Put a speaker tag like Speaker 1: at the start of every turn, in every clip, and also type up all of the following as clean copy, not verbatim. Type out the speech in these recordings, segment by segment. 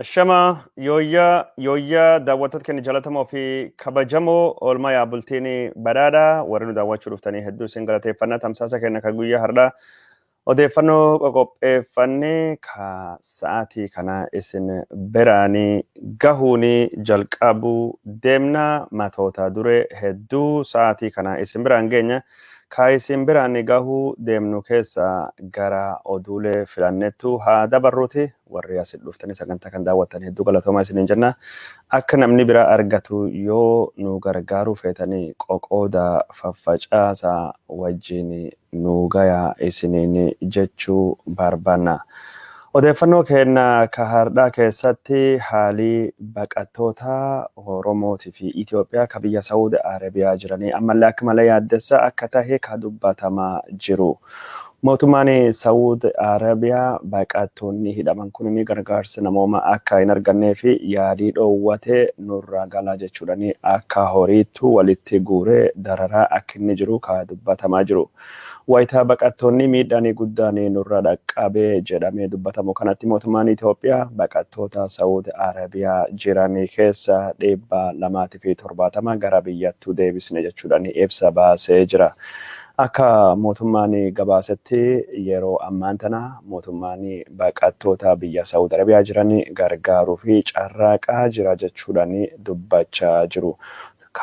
Speaker 1: Shama yooyyaa yooyyaa, daawwattoota keenya jaallatamoo fi kabajamoo, oolmaa yaa bultiin badhaadhaa. Warri nu daawwachuu dhuftanii hedduu isin galateeffannaa. Tamsaasa keenya kan guyyaa har'aa odeeffannoo qoqopheeffannee ka sa'aatii kana isin biraanii gahuun jalqabuu deemna. Matoota duree hedduu sa'aatii kana isin biraan geenya. Ka isin biraan gahuu deemnu keessa gara oduulee filannettu haa dabarruuti. Warri asit dhuftanii sagantaa kan daawwattan hedduu galatoomaa isiniin jenna. Akka namni biraa argatu yoo nu gargaaruu feetanii, qoqooda, faffacaasaa, wajjin nu gayaa isiniin jechuu barbaanna. Odeeffannoo keenya ka hardhaa keessatti haalii baqattoota Oromootii fi Itoophiyaa ka biyya Saudi Arabiyaa jiranii ammallee akka malee yaaddessa akka tahe ka dubbatamaa jiru. Mootummaan Saudi Arabiyaa baqattoonni hidhaman kun gargaarsa namooma akka hin argannee fi yaalii dhoowwatee, nurraa galaa jechuudhaan akka horiittu walitti guuree dararaa akka inni jiru ka dubbatamaa jiru. Wayitaa baqattoonni miidhaan guddaan nurra dhaqqabee jedhamee dubbatamu kanatti, mootummaan Itoophiyaa baqattoota Saudi Arabiyaa jiran keessa 270 gara biyyattuu deebisne jechuudhaan ibsa baasee jira. Akka mootummaan gabaasetti, yeroo ammaan tana mootummaan baqattoota biyya Saudi Arabiyaa jiran gargaaruu fi carraaqaa jira jechuudhaan dubbachaa jiru.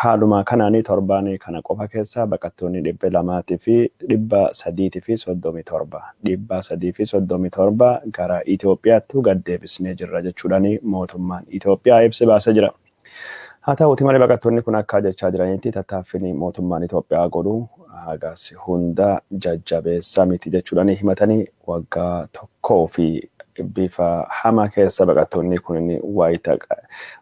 Speaker 1: Haaluma kanaan torbaan kana qofa keessa baqattoonni 237, 337 gara Itoophiyaatti gad deebisnee jirra jechuudhaan mootummaan Itoophiyaa ibsa baasee jira. Haa ta'uuti malee, baqattoonni kun akka jechaa jiranitti, tattaaffiin mootummaan Itoophiyaa godhu hagas hunda jajjabeessaa miti jechuudhaan himatanii, waggaa tokkoo fi bifa hamaa keessa baqattoonni kun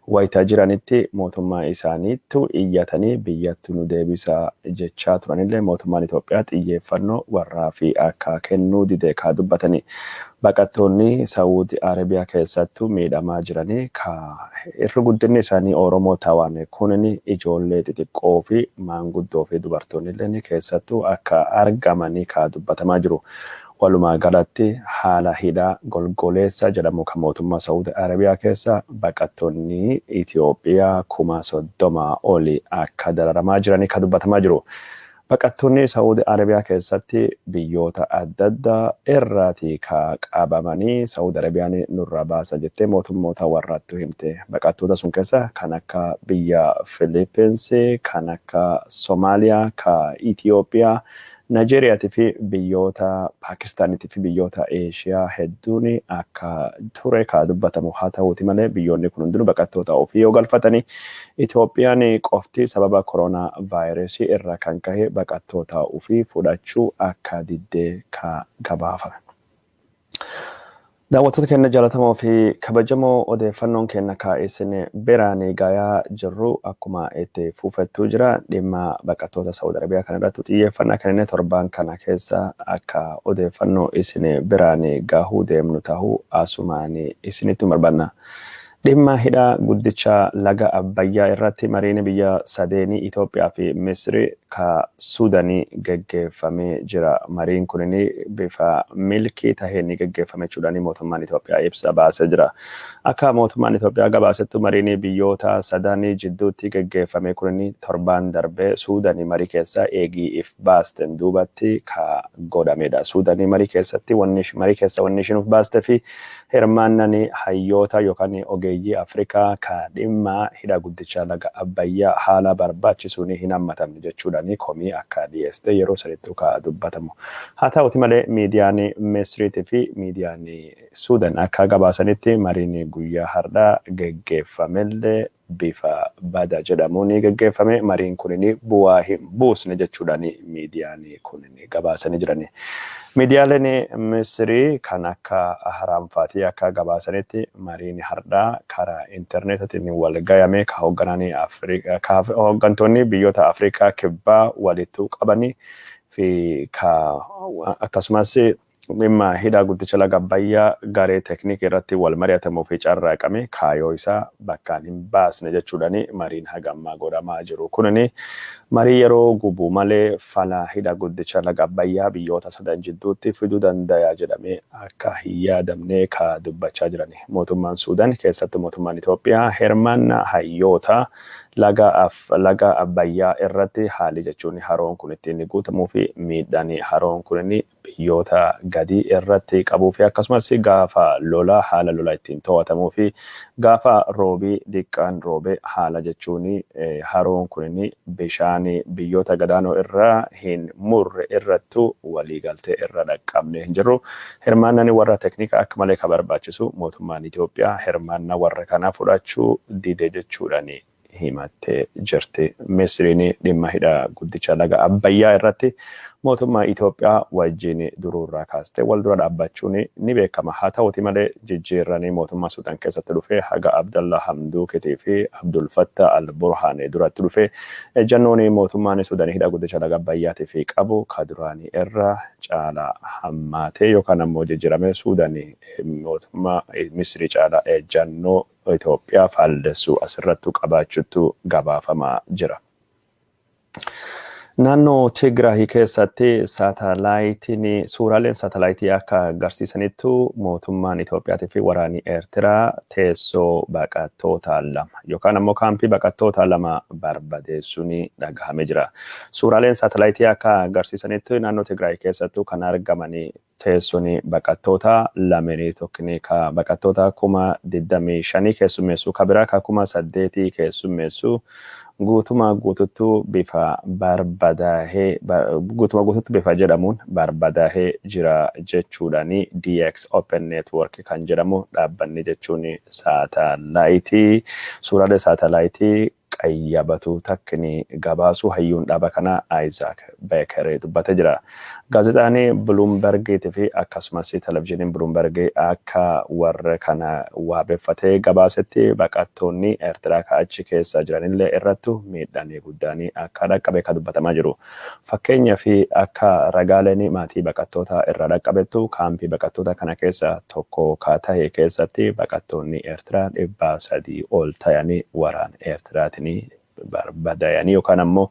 Speaker 1: wayita jiranitti mootummaa isaaniittu iyyatanii biyyattu nu deebisaa jechaa turanillee, mootummaan Itoophiyaa xiyyeeffannoo warraa fi akka kennuu dide kaa dubbatanii. Baqattoonni Saawudi Arabiyaa keessattuu miidhamaa jiranii ka irri guddinni isaanii Oromoo ta'an kunin ijoollee xixiqqoo fi maanguddoo fi dubartoonni illee keessattuu akka argamanii kaa dubbatamaa jiru. Walumaa galatti haala hidhaa golgoleessa jedhamu kan mootummaa Saawudi Arabiyaa keessa baqattoonni Itoophiyaa 30,000 oli akka dararamaa jiranii kan dubbatamaa jiru. Baqattoonni Saawudi Arabiyaa keessatti biyyoota adda addaa irraati ka qabamanii Saawudi Arabiyaan nurraa baasa jettee mootummoota warraattu himte. Baqattoota sun keessa kan akka biyya Filippins, kan akka Somaaliyaa, ka Itoophiyaa, Naajeeriyaatii fi biyyoota Paakistaaniitii fi biyyoota Eeshiyaa hedduun akka ture ka dubbatamu. Haa ta'uuti malee, biyyoonni kun hundinuu baqattoota ofii yoo galfatanii, Itoophiyaan qofti sababa koronaa vaayirasii irraa kan ka'e baqattoota ofii fudhachuu akka diddee ka gabaafame. Daawwattoota keenya jaallatamoo fi kabajamoo, odeeffannoon keenya ka isin biraan gayaa jirru akkuma itti fufettuu jira. Dhimma baqattoota Saawud Arabiyaa kana irratti xiyyeeffannaa kennine torbaan kana keessa akka odeeffannoo isin biraan gahuu deemnu ta'uu asumaan isinitti barbaanna. Dhimma hidha guddicha laga Abbayyaa irratti mariin biyya sadeenii, Itoophiyaa fi Misri ka Suudanii geggeeffamee jira. Mariin kunin bifa milkii taheen ni geggeeffame jechuudhaan mootummaan Itoophiyaa ibsa baasee jira. Akka mootummaan Itoophiyaa gabaasettu, mariin biyyoota sadanii jidduutti geggeeffame kunin torbaan darbee Suudanii marii keessa eegii if baasten duubatti ka godhamedha. Suudanii marii keessatti wanni marii keessa wanni ishiin uf baaste fi hirmaannan hayyoota yookaan ogeeyyii Afrikaa ka dhimma hidha guddicha laga Abbayyaa haala barbaachisuun hin hammatamne jechuudhaan komii akka dhiyeeste yeroo sanittuu ka dubbatamu. Haa ta'uti malee, miidiyaan Misriitii fi miidiyaan Suudan akka gabaasanitti, mariin guyyaa har'aa geggeeffamellee bifa bada jedhamuun geggeeffame. Mariin kunin bu'aa hin buusne jechuudhaan miidiyaan kun gabaasanii jiran. Miidiyaaleen Misrii kan akka Ahraamfaatii akka gabaasanitti, mariin har'aa karaa intarneetaatiin wal gayame ka hooggantoonni biyyoota Afrikaa Kibbaa walittuu qabanii fi ka akkasumas dhimma hidha guddicha laga Abbayyaa garee teeknikii irratti wal mari'atamuu fi carraaqame kaayoo isaa bakkaan hin baasne jechuudhaan mariin haga ammaa godhamaa jiru. Kunini Marii yeroo gubu malee fala hidha guddicha laga Abbayyaa biyyoota sadan jidduutti fiduu danda'a jedhamee akka hin yaadamne ka dubbachaa jiran. Mootummaan Suudaan keessatti mootummaan Itoophiyaa hirmaannaa hayyoota laga Abbayyaa irratti haalli jechuun haroon kun ittiin guutamuu fi miidhaan haroon kun biyyoota gadii irratti qabuu fi akkasumas gaafa lolaa haala lolaa ittiin to'atamuu fi gaafa roobii diqqaan roobee haala jechuun haroon kun bishaan biyyoota gadaanoo irraa hin murre irrattu waliigaltee irra dhaqqabne hin jirru. Hirmaannaan warra teknikaa akka malee ka barbaachisu mootummaan Itoophiyaa hirmaannaa warra kanaa fudhachuu dide jechuudhaan himattee jirti. Misiriin dhimma hidha guddicha laga Abbayyaa irratti mootummaa Itoophiyaa wajjin duruurraa kaastee wal dura dhaabbachuun ni beekama. Haa ta'uti malee jijjiirranii mootummaa Suudaan keessatti dhufee haga Abdallah Hamduukitii fi Abdul Fattah al-Burhaan duratti dhufee ejjannoon mootummaan Suudaan hidha guddicha laga Abbayyaatiif qabu ka duraanii irra caalaa hammaatee yookaan ammoo jijjiiramee Suudaan mootummaa Misrii caalaa ejjannoo Itoophiyaa faallessuu asirrattu qabaachuutu gabaafamaa jira. Naannoo Tigraay keessatti saatalaayitiin suuraaleen saatalaayitii akka agarsiisanittu mootummaan Itoophiyaatii fi waraanni Eertiraa teessoo baqattoota lama yookaan ammoo kaampii baqattoota lama barbadeessuun dhagahamee jira. Suuraaleen saatalaayitii akka agarsiisanitti naannoo Tigraay keessattuu kan argaman teessoon baqattoota lameenii tokkini ka baqattoota 25,000 keessummeessu, ka biraa ka 8,000 keessummeessu guutuma guututtu bifa barbadaahee guutuma guututti bifa jedhamuun barbadaahee jira jechuudhaani DX Open Network kan jedhamu dhaabbanni jechuun saatalaayitii suuraalee saatalaayitii qayyabatu takkini gabaasu hayyuun dhaaba kana Isaac Beeker dubbatee jira. Gaazexaan Bloombergiitii fi akkasumas televizyiiniin Bloomberg akka warra kana waabeffatee gabaasetti baqattoonni Eertiraa ka achi keessa jiranillee irrattu miidhaan guddaan akka dhaqqabe ka dubbatamaa jiru. Fakkeenyaa fi akka ragaaleen maatii baqattoota irra dhaqqabettu kaampii baqattoota kana keessa tokko ka ta'e keessatti baqattoonni Eertiraa 300 ol ta'anii waraan Eertiraatiin barbadaayanii yookaan ammoo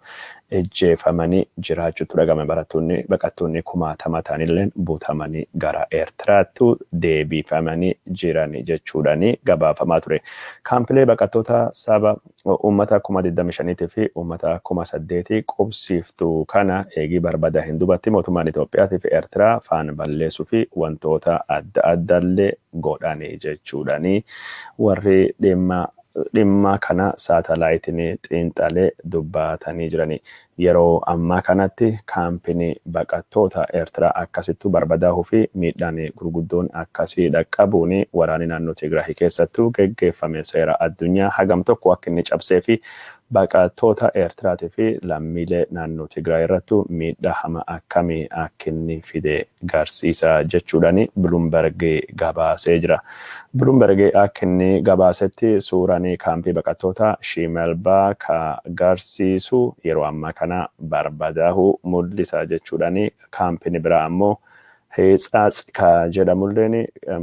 Speaker 1: ejjeefamanii jiraachuutu dhagame. Barattoonni baqattoonni kumaatama ta'anillee butamanii gara Eertiraattu deebifamanii jiran jechuudhaan gabaafamaa ture. Kaampilee baqattoota saba uummata 25,000 fi uummata 8,000 qubsiiftu kana eegii barbadaa hin dubatti mootummaan Itoophiyaatii fi Eertiraa faan balleessuu fi wantoota adda addaallee godhanii jechuudhaan warri dhimma kana saatalaayitiin xiinxalee dubbatanii jirani. Yeroo ammaa kanatti kaampiin baqattoota Eertiraa akkasittuu barbadaahuu fi miidhaan gurguddoon akkasii dhaqqabuun waraanni naannoo Tigraay keessattuu geggeeffame seera addunyaa hagam tokko akka inni cabsee fi baqattoota Eertiraatii fi lammiilee naannoo Tigraay irrattu miidhaa hama akkamii akka inni fide garsiisa jechuudhaan Bloomberg gabaasee jira. Bloomberg akka inni gabaasetti suuraan kaampii baqattoota Shimelbaa ka garsiisu yeroo ammaa kana barbadaahuu mul'isa jechuudhaan, kaampiin biraa ammoo Heetsaats ka jedhamulleen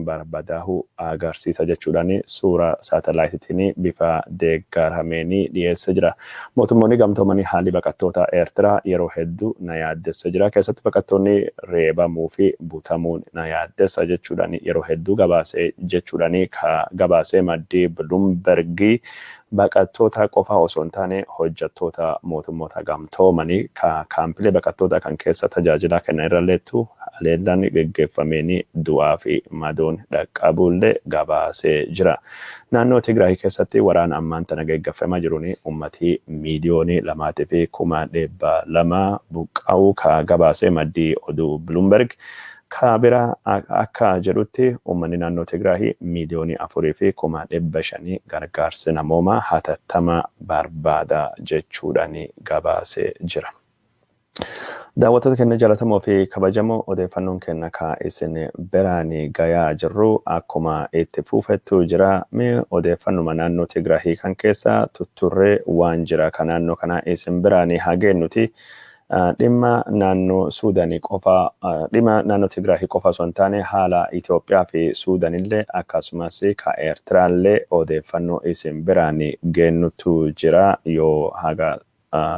Speaker 1: barbadaahuu agarsiisa jechuudhaan suura saatalaayitiitiin bifa deeggarameen dhiyeessee jira. Mootummoonni gamtoomanii haalli baqattoota Eertiraa yeroo hedduu na yaaddessa jira. Keessattuu baqattoonni reebamuu fi butamuun na yaaddessa jechuudhaan yeroo hedduu gabaasee jechuudhaan ka gabaasee maddii Bloomberg baqattoota qofa osoo hin taane hojjettoota mootummoota gamtoomanii ka kaampilee baqattoota kan keessa tajaajila kennan irralleettu haleellaan geggeeffameen du'aa fi madoon dhaqqabullee gabaasee jira. Naannoo Tigraay keessatti waraana ammaan tana geggeeffamaa jiruun uummatii 2,200,000 buqqa'uu ka gabaasee maddii oduu Bloomberg. Ka bira akka jedhutti uummanni naannoo Tigraay 4,500,000 gargaarsi namoomaa hatattama barbaada jechuudhaan gabaasee jira. Daawwattoota keenya jaallatamoo fi kabajamoo, odeeffannoon keenya ka isin biraan gayaa jirru akkuma itti fufettu jira. Mee odeeffannuma naannoo Tigraay kan keessa tutturree waan jira ka naannoo kana isin biraan haa geennuti. Dhimma naannoo Suudaanii qofa, dhimma naannoo Tigraay qofa osoo hin taane haala Itoophiyaa fi Suudaanillee akkasumas ka Eertiraallee odeeffannoo isin biraan geennutu jira yoo haga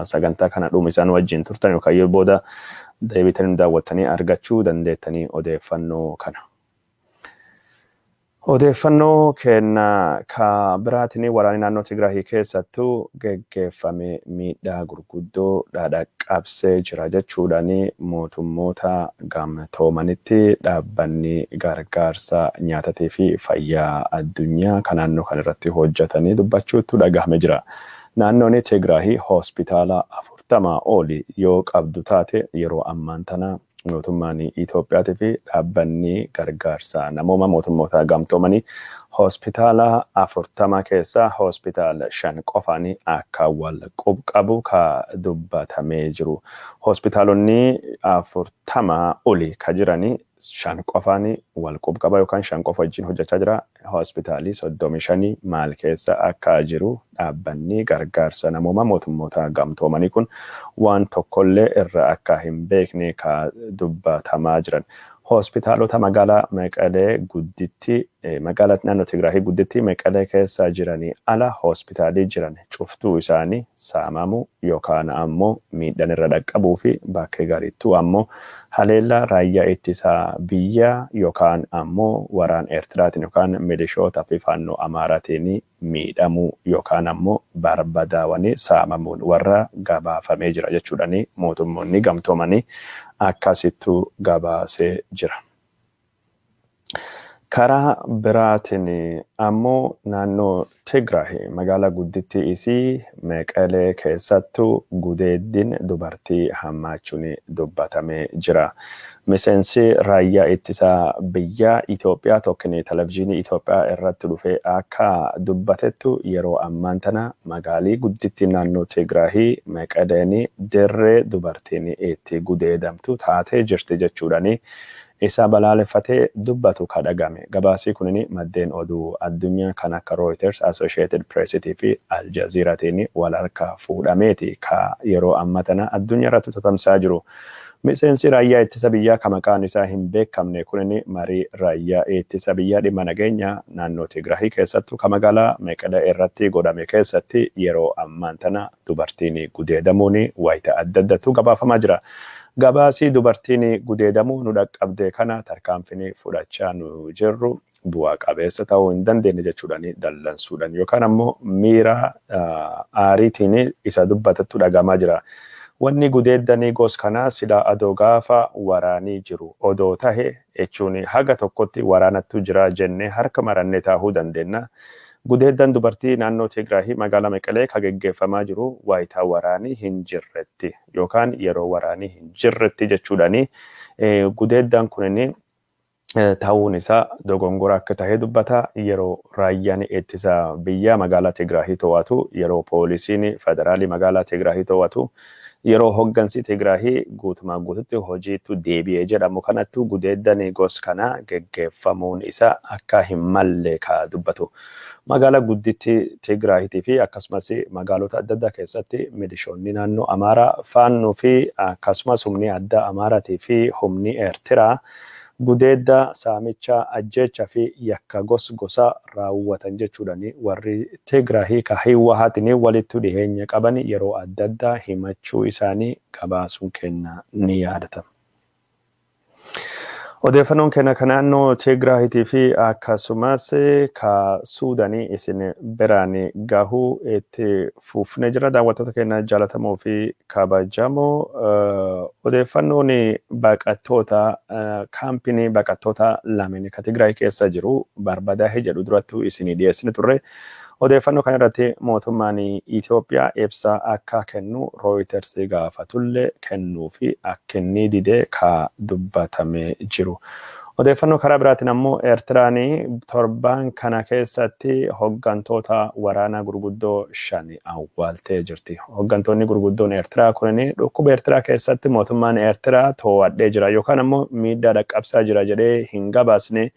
Speaker 1: sagantaa kana dhuma isaan wajjin turtan yookaan yoo booda deebitanii daawwattanii argachuu dandeettanii odeeffannoo kana. Odeeffannoo kenna ka biraatiin waraanni naannoo Tigraahii keessattuu geggeeffame miidhaa gurguddoo dhaqqabsee jira jechuudhaan mootummoota gamtoomanitti dhaabbanni gargaarsa nyaatatii fi fayyaa addunyaa kan naannoo kanarratti hojjetanii dubbachuutu dhagahame jira. Naannoon Tigraahii hospitaala 40 oli yoo qabdu taate, yeroo ammaan tana mootummaan Itoophiyaatii fi dhaabbanni gargaarsa namooma mootummoota gamtoomanii hospitaala 40 keessaa hospitaala 5 qofaan akka wal qabu ka dubbatamee jiru. Hospitaalonni 40 oli ka jiranii 5 qofaan wal qaba yookaan 5 qofa wajjin hojjechaa jira. Hospitaalii 35 maal keessa akka jiru dhaabbanni gargaarsa namooma mootummoota gamtoomanii kun waan tokkollee irra akka hin beekne ka dubbatamaa jiran. Hospitaalota magaalaa Meqalee gudditti, magaalaa naannoo Tigraahii gudditti Meqalee keessa jiranii ala hospitaalii jiran cuftuu isaanii saamamuu yookaan ammoo miidhaan irra dhaqqabuu fi bakkee gariittuu ammoo haleellaa raayyaa ittisaa biyyaa yookaan ammoo waraan Eertiraatiin yookaan milishoota fi faannoo Amaaraatiin miidhamuu yookaan ammoo barbadaawanii saamamuun warra gabaafamee jira jechuudhaan mootummoonni gamtoomanii akkasittuu gabaasee jira. Karaa biraatiin ammoo naannoo Tigraay magaalaa guddittii isii Meqelee keessattuu gudeeddiin dubartii hammaachuun dubbatamee jira. Miseensi raayyaa ittisaa biyyaa Itoophiyaa tokko televizyiinii Itoophiyaa irratti dhufee akka dubbatettu, yeroo ammaan tana magaalii guddittii naannoo Tigraahii Meqeleen dirree dubartiin itti gudeedamtu taatee jirti jechuudhaani isa balaaleffatee dubbatu ka dhagame. Gabaasii kunin maddeen oduu addunyaa kan akka Reuters, Associated Press fi Al Jazeeratiin wal harka fuudhameeti ka yeroo amma tana addunyaa irratti tatamsa'aa jiru. Miseensi raayyaa ittisa biyyaa ka maqaan isaa hin beekamne kunin marii raayyaa ittisa biyyaa dhimma nageenya naannoo Tigraahii keessattuu ka magaalaa Meqelee irratti godhame keessatti yeroo ammaan tana dubartiin gudeedamuun wayita adda addattuu gabaafamaa jira. Gabaasii dubartiin gudeedamuu nu dhaqqabde kana tarkaanfiin fudhachaa nu jirru bu'aa qabeessa ta'uu hin dandeenye jechuudhaan dallansuudhaan yookaan ammoo miira aariitiin isa dubbatattu dhagamaa jira. Wanni gudeeddanii gos kanaa silaa adoo gaafa waraanii jiru odoo tahe jechuun haga tokkotti waraanattu jira jennee harka marannee taa'uu dandeenya. Gudeeddan dubartii naannoo Tigraahii magaalaa Meqelee ka geggeeffamaa jiru wayitaa waraanii hin jirretti yookaan yeroo waraanii hin jirretti jechuudhaani gudeeddan kunin ta'uun isaa dogongora akka tahe dubbata. Yeroo raayyaan ittisa biyyaa magaalaa Tigraahii to'atu, yeroo poolisiin federaalii magaalaa Tigraahii to'atu, yeroo hoggansi Tigraahii guutumaa guututti hojiitu deebi'ee jedhamu kanattu gudeeddan gos kana geggeeffamuun isaa akka hin malle ka dubbatu. Magaalaa gudditti Tigraahiitii fi akkasumas magaalota adda addaa keessatti milishoonni naannoo Amaaraa, Faannoo fi akkasumas humni addaa Amaaraatii fi humni Eertiraa gudeedda, saamicha, ajjeecha fi yakka gos gosa raawwatan jechuudhaan warri Tigraahii ka Hiwwahaatiin walitti dhiheenya qaban yeroo adda addaa himachuu isaanii gabaasuun kenna ni yaadatama. Odeeffannoon keenya kan naannoo Tigraahiitii fi akkasumas ka Suudanii isin biraan gahuu itti fufnee jira. Daawwattoota keenya jaalatamoo fi kabajamoo, odeeffannoon baqattoota kaampinii baqattoota lameen ka Tigraay keessa jiru barbadaa'ee jedhu durattuu isinii dhiyeessine turre. Odeeffannoo kana irratti mootummaan Itoophiyaa ibsa akka kennu Reuters gaafatullee kennuu fi akka inni dide ka dubbatamee jiru. Odeeffannoo karaa biraatiin ammoo Eertiraan torban kana keessatti hoggantoota waraanaa gurguddoo 5 awwaaltee jirti. Hoggantoonni gurguddoon Eertiraa kunin dhukkuba Eertiraa keessatti mootummaan Eertiraa to'adhee jira yookaan ammoo miidhaa dhaqqabsaa jira jedhee hin gabaasne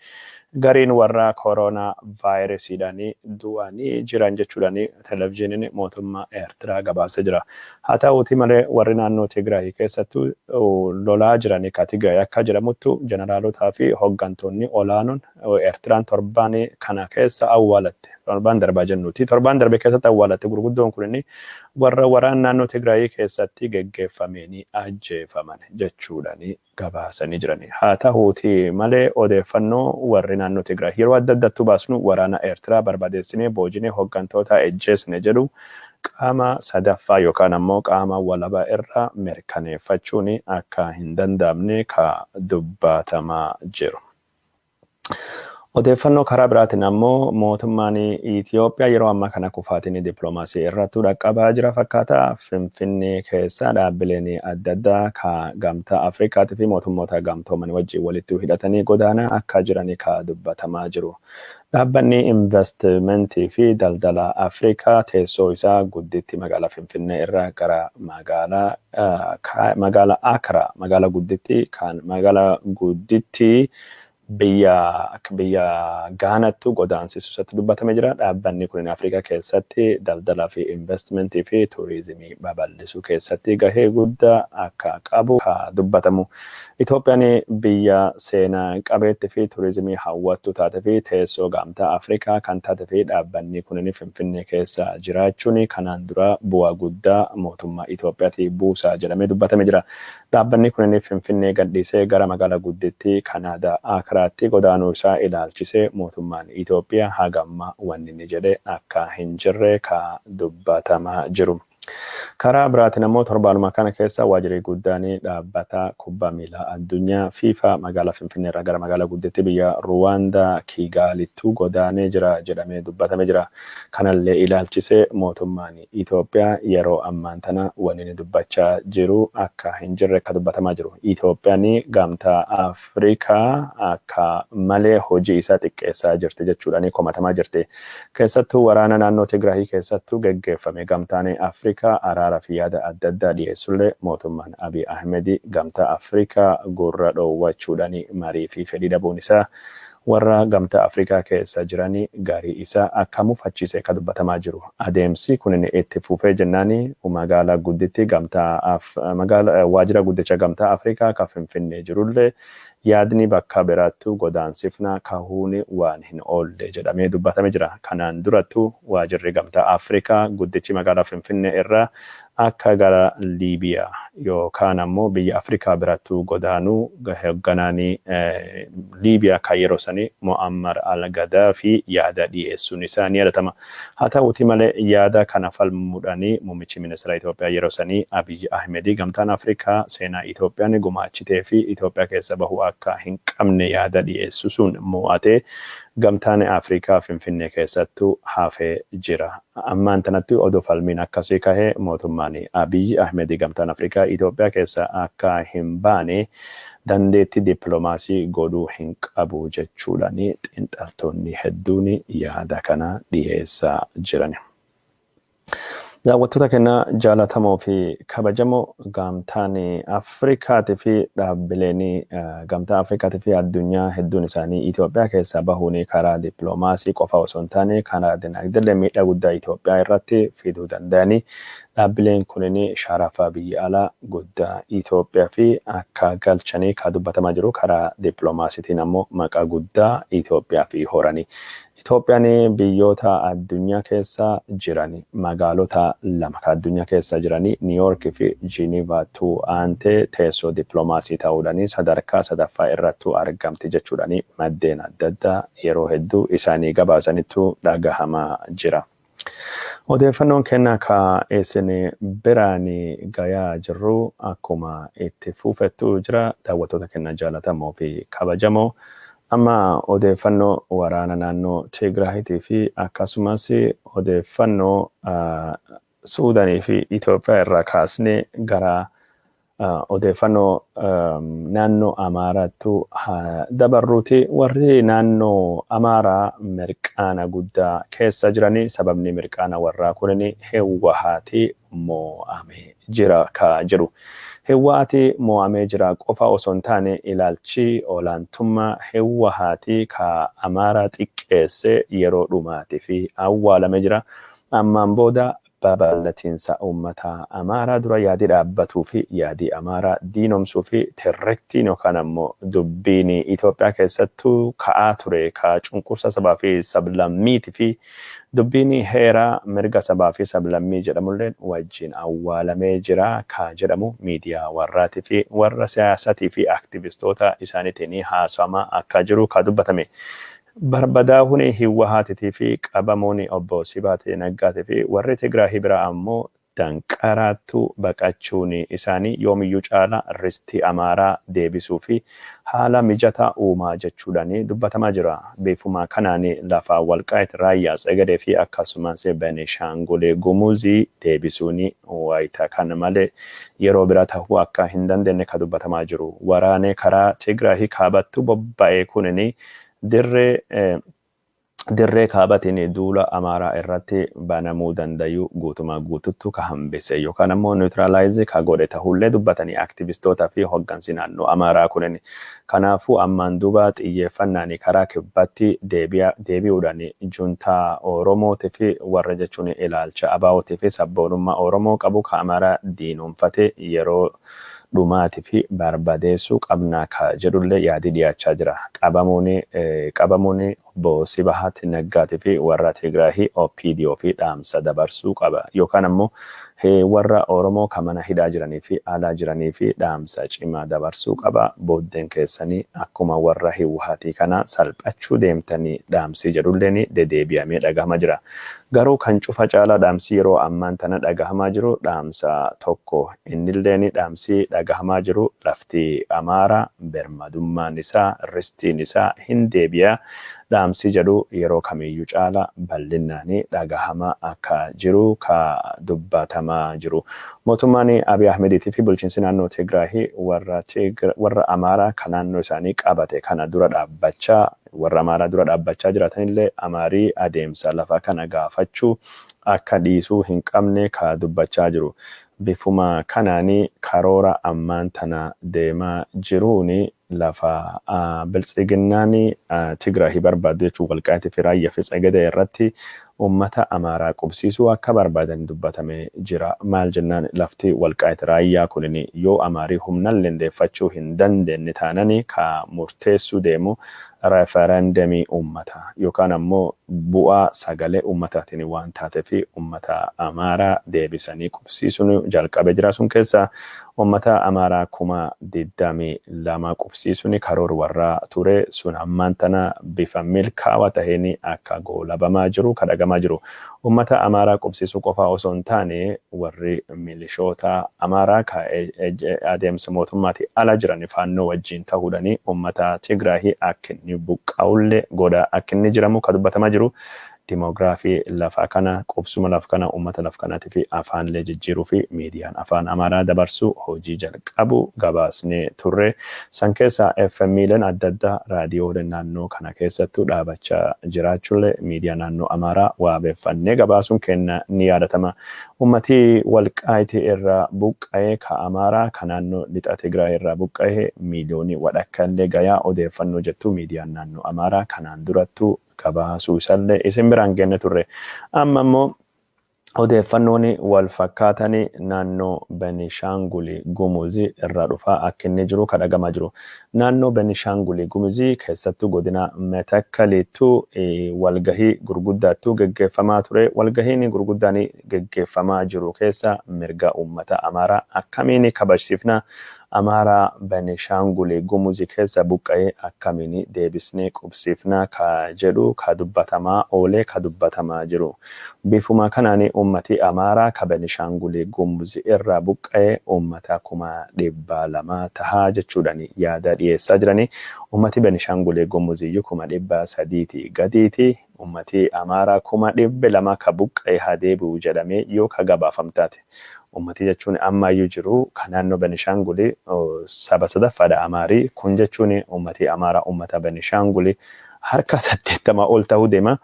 Speaker 1: gariin warra kooroonaa vaayirasiidhaan du'anii jiran jechuudhaan televizyiiniin mootummaa Eertiraa gabaasee jira. Haa ta'uuti malee warri naannoo Tigraay keessattuu lolaa jiran ka Tigraay akka jedhamuttu jeneraalotaa fi hoggantoonni olaanoon Eertiraan torban kana keessa awwaalatte. Torbaan darbaa jennuuti. Torbaan darbe keessatti awwaalatti gurguddoon kun inni warra waraan naannoo Tigraayii keessatti geggeeffameenii ajjeefaman jechuudhaan gabaasanii jirani. Haa ta'uuti malee odeeffannoo warri naannoo Tigraay yeroo adda addattuu baasnu waraana Eertiraa barbadeessinee boojinee hooggantoota ejjeesne jedhu qaama sadaffaa yookaan ammoo qaama walabaa irra mirkaneeffachuun akka hin danda'amne ka dubbatamaa jiru. Odeeffannoo karaa biraatiin ammoo mootummaan Itoophiyaa yeroo ammaa kana kufaatiin dippiloomaasii irratti dhaqqabaa jira fakkaata. Finfinnee keessa dhaabbileen adda addaa ka gamtaa Afrikaatii fi mootummoota gamtooman wajjin walitti hidhatanii godaanaa akka jiran ka dubbatamaa jiru. Dhaabbanni investimentii fi daldala Afrikaa teessoo isaa gudditti magaalaa Finfinnee irraa gara magaalaa Akraa magaalaa gudditti kan magaalaa gudditti biyya Gaanattu godaansisu isatti dubbatamee jira. Dhaabbanni kun Afrikaa keessatti daldalaa fi investimentii fi turizimii babal'isuu keessatti gahee guddaa akka qabu dubbatamu. Itoophiyaan biyya seenaa qabeettii fi turizimii hawwattuu taate fi teessoo gamtaa Afrikaa kan taate fi dhaabbanni kun Finfinnee keessa jiraachuun kanaan dura bu'aa guddaa mootummaa Itoophiyaatii buusaa jedhamee dubbatamee jira. Dhaabbanni kun Finfinnee gadhiisee gara magaalaa guddittii Kanaadaa Akiraatti godaanuu isaa ilaalchisee mootummaan Itoophiyaa hagamma wanni inni jedhe akka hin jirre ka dubbatamaa jiru. Karaa biraatiin ammoo torbaanuma kana keessa waajjirri guddaan dhaabbata kubbaa miilaa addunyaa FIFA magaalaa Finfinnee irraa gara magaalaa guddittii biyya Ruwaandaa Kigaalittu godaanee jira jedhamee dubbatamee jira. Kanallee ilaalchisee mootummaan Itoophiyaa yeroo ammaan tana wanni inni dubbachaa jiru akka hin jirre akka dubbatamaa jiru. Itoophiyaan gamtaa Afrikaa akka malee hojii isaa xiqqeessaa jirti jechuudhaan komatamaa jirti. Keessattuu waraana naannoo Tigraahii keessattuu geggeeffame gamtaan Afrikaa araara fi yaada adda addaa dhiyeessullee mootummaan Abiy Ahmed gamtaa Afrikaa gurra dhoowwachuudhaan marii fi fedhii dhabuun isaa warra gamtaa Afrikaa keessa jiran garii isaa akka mufachiise akka dubbatamaa jiru. Adeemsi kun itti fufee jennaan magaalaa gudditti gamtaa magaalaa waajjira guddicha gamtaa Afrikaa kan Finfinnee jirullee yaadni bakka biraattu godaansifna kahuun waan hin oolle jedhamee dubbatamee jira. Kanaan durattu waajjirri gamtaa Afrikaa guddichi magaalaa Finfinnee irraa akka gara Liibiyaa yookaan ammoo biyya Afrikaa birattu godaanuu hoogganaan Liibiyaa kan yeroo sanii Muammar al-Gaddafi yaada dhiyeessuun isaa ni yaadatama. Haa ta'uuti malee yaada kana falmuudhaan muummichi ministeera Itoophiyaa yeroo sanii Abiy Ahmed gamtaan Afrikaa seenaa Itoophiyaan gumaachitee fi Itoophiyaa keessa bahuu akka hin qabne yaada dhiyeessu sun mo'atee gamtaan Afrikaa Finfinnee keessattuu hafee jira. Ammaan tanatti oduu falmiin akkasii kahee mootummaan Abiy Ahmed gamtaan Afrikaa Itoophiyaa keessa akka hin baane dandeettii dippiloomaasii godhuu hin qabu jechuudhaan xiinxaltoonni hedduun yaada kana dhiyeessaa jiran. Daawwattoota keenya jaalatamoo fi kabajamoo, gamtaan Afrikaatii fi dhaabbileen gamtaa Afrikaatii fi addunyaa hedduun isaanii Itoophiyaa keessaa bahuun karaa dippiloomaasii qofa osoo hin taane karaa dinagdeellee miidhaa guddaa Itoophiyaa irratti fiduu danda'anii dhaabbileen kunin sharafa biyya alaa guddaa Itoophiyaa fi akka galchanii kan dubbatamaa jiru karaa dippiloomaasiitiin ammoo maqaa guddaa Itoophiyaa fi horanii. Itoophiyaan biyyoota addunyaa keessa jiran magaalota lama kan addunyaa keessa jiran Niiyoork fi Jiinivaattu aantee teessoo dippiloomaasii ta'uudhaan sadarkaa sadaffaa irrattu argamti jechuudhaan maddeen adda addaa yeroo hedduu isaanii gabaasanittu dhagahamaa jira. Odeeffannoon keenya ka isin biraan gayaa jirru akkuma itti fufettu jira, daawwattoota keenya jaalatamoo fi kabajamoo. Amma odeeffannoo waraana naannoo Tigraayitii fi akkasumas odeeffannoo Suudaanii fi Itoophiyaa irraa kaasnee gara odeeffannoo naannoo Amaaraattu dabarruuti. Warri naannoo Amaaraa mirqaana guddaa keessa jiranii, sababni mirqaana warraa kunin Hewwahaati mo'amee jira ka jedhu. Hewwahaati mo'amee jira qofa osoo hin taane ilaalchi olaantummaa Hewwahaati ka Amaaraa xiqqeesse yeroo dhumaatii fi awwaalamee jira. Ammaan booda Babal'atiinsa uummata Amaaraa dura yaadii dhaabbatuu fi yaadii Amaaraa diinomsuu fi tirrektiin yookaan ammoo dubbiin Itoophiyaa keessattuu ka'aa ture ka cunqursa sabaa fi sablammiitii fi dubbiin heeraa mirga sabaa fi sablammii jedhamullee wajjin awwaalamee jira ka jedhamu miidiyaa warraatii fi warra siyaasatii fi aktivistoota isaaniitiin haasawamaa akka jiru ka dubbatame. Barbadaa'uun Hiwwahaatitii fi qabamuun obbo Sibaat Naggaatii fi warri Tigraahii biraa ammoo danqaraattu baqachuun isaanii yoomiyyuu caala ristii Amaaraa deebisuu fi haala mijataa uumaa jechuudhaan dubbatamaa jira. Bifuma kanaan lafa Walqaayit, Raayyaa, Tsegadee fi akkasumas Benishaangul Gumuzii deebisuun wayita kana malee yeroo biraa ta'uu akka hin dandeenye ka dubbatamaa jiru. Waraanee karaa Tigraahii kaabattu bobba'e kunini dirree kaabatiin duula Amaaraa irratti banamuu dandayu guutumaa guututtu ka hambise yookaan ammoo neutralize ka godhe tahullee dubbatanii aktivistoota fi hoggansi naannoo Amaaraa kunin. Kanaafuu ammaan duuba xiyyeeffannaan karaa kibbatti deebi'uudhaan juntaa Oromootii fi warra jechuun ilaalcha ABOtii fi sabboonummaa Oromoo qabu ka Amaaraa diinomfate yeroo dhumaatii fi barbadeessuu qabnaa ka jedhullee yaadii dhiyaachaa jira. Qabamuun obbo Sibahat Naggaatii fi warra Tigraahii OPDO fi dhaamsa dabarsuu qaba yookaan ammoo warra Oromoo ka mana hidhaa jiranii fi alaa jiranii fi dhaamsa cimaa dabarsuu qaba. Booddeen keessanii akkuma warra Hiwwahaatii kana salphachuu deemtanii dhaamsi jedhulleen dedeebi'amee dhagahama jira. Garuu kan cufa caalaa dhaamsi yeroo ammaan tana dhagahamaa jiru dhaamsa tokko. Innilleen dhaamsi dhagahamaa jiru lafti Amaaraa birmadummaan isaa ristiin isaa hin deebi'a. Dhaamsi jedhu yeroo kamiyyuu caala bal'inaan dhagahamaa akka jiru ka dubbatamaa jiru. Mootummaan Abiy Ahmediitii fi bulchiinsi naannoo Tigraahii warra Amaaraa kan naannoo isaanii qabate kana dura dhaabbachaa warra Amaaraa dura dhaabbachaa jiraatanillee Amaarii adeemsa lafa kana gaafachuu akka dhiisuu hin qabne ka dubbachaa jiru. Bifuma kanaanii karoora ammaan tana deemaa jiruuni lafa biltsiginnaan Tigraahii barbaaddu jechuun Walqaayitii fi Raayyaa fi Tsegadee irratti uummata Amaaraa qubsiisuu akka barbaadan dubbatamee jira. Maal jennaan lafti Walqaayit Raayyaa kunin yoo Amaarii humnaan lendeeffachuu hin dandeenye taanani ka murteessuu deemu referendemii uummata yookaan ammoo bu'aa sagalee uummataatiin waan taatee fi uummata Amaaraa deebisanii qubsiisuun jalqabee jira. Sun keessa uummata Amaaraa 22,000 qubsiisuun karoora warraa ture sun ammaan tana bifa milkaawaa taheen akka goolabamaa jiru ka dhagamaa jiru. Uummata Amaaraa qubsiisuu qofaa osoo hin taane warri milishoota Amaaraa ka adeemsa mootummaatii ala jiran faannoo wajjin ta'uudhaan uummata Tigraahii akka inni buqqa'ullee godha akka inni jiramu ka dubbatamaa jiru. Dimoogiraafii lafa kana qubsuma lafa kana uummata lafa kanaatii fi afaanillee jijjiiruu fi miidiyaan afaan Amaaraa dabarsuu hojii jalqabu gabaasnee turre. San keessa FM'leen adda addaa raadiyooleen naannoo kana keessattuu dhaabachaa jiraachuullee miidiyaa naannoo Amaaraa waabeeffannee gabaasuun kenna ni yaadatama. Uummatii Walqaayitii irraa buqqa'ee ka Amaaraa ka naannoo lixa Tigraay irraa buqqa'ee miiliyoonii wadhakkallee gayaa odeeffannoo jettu miidiyaan naannoo Amaaraa kanaan durattuu gabaasuu isallee isin biraan genne turre. Amma immoo odeeffannoon wal fakkaatan naannoo Benishaangul Gumuzii irraa dhufaa akka inni jiru ka dhagamaa jiru. Naannoo Benishaangul Gumuzii keessattuu godina Metakkaliittuu walgahii gurguddaattuu geggeeffamaa ture. Walgahiin gurguddaan geggeeffamaa jiru keessa mirga uummata Amaaraa akkamiin kabajsiifna? Amaaraa Benishaangul Gumuzii keessa buqqa'ee akkamiin deebisnee qubsiifna ka jedhu ka dubbatamaa oolee ka dubbatamaa jiru. Bifuma kanaan uummati Amaaraa ka Benishaangul Gumuzii irraa buqqa'ee uummata 200,000 tahaa jechuudhaan yaada dhiyeessaa jiranii. Uummati Benishaangul Gumuziyyuu 300,000 gadiiti. Uummati Amaaraa 200,000 ka buqqa'e haa deebi'u jedhamee yoo ka gabaafamtaate. Uummati jechuun ammayyuu jiru kan naannoo Benishaangul saba sadaffaadha Amaarii. Kun jechuun uummati Amaaraa uummata Benishaangul harka 80 ol ta'uu deema.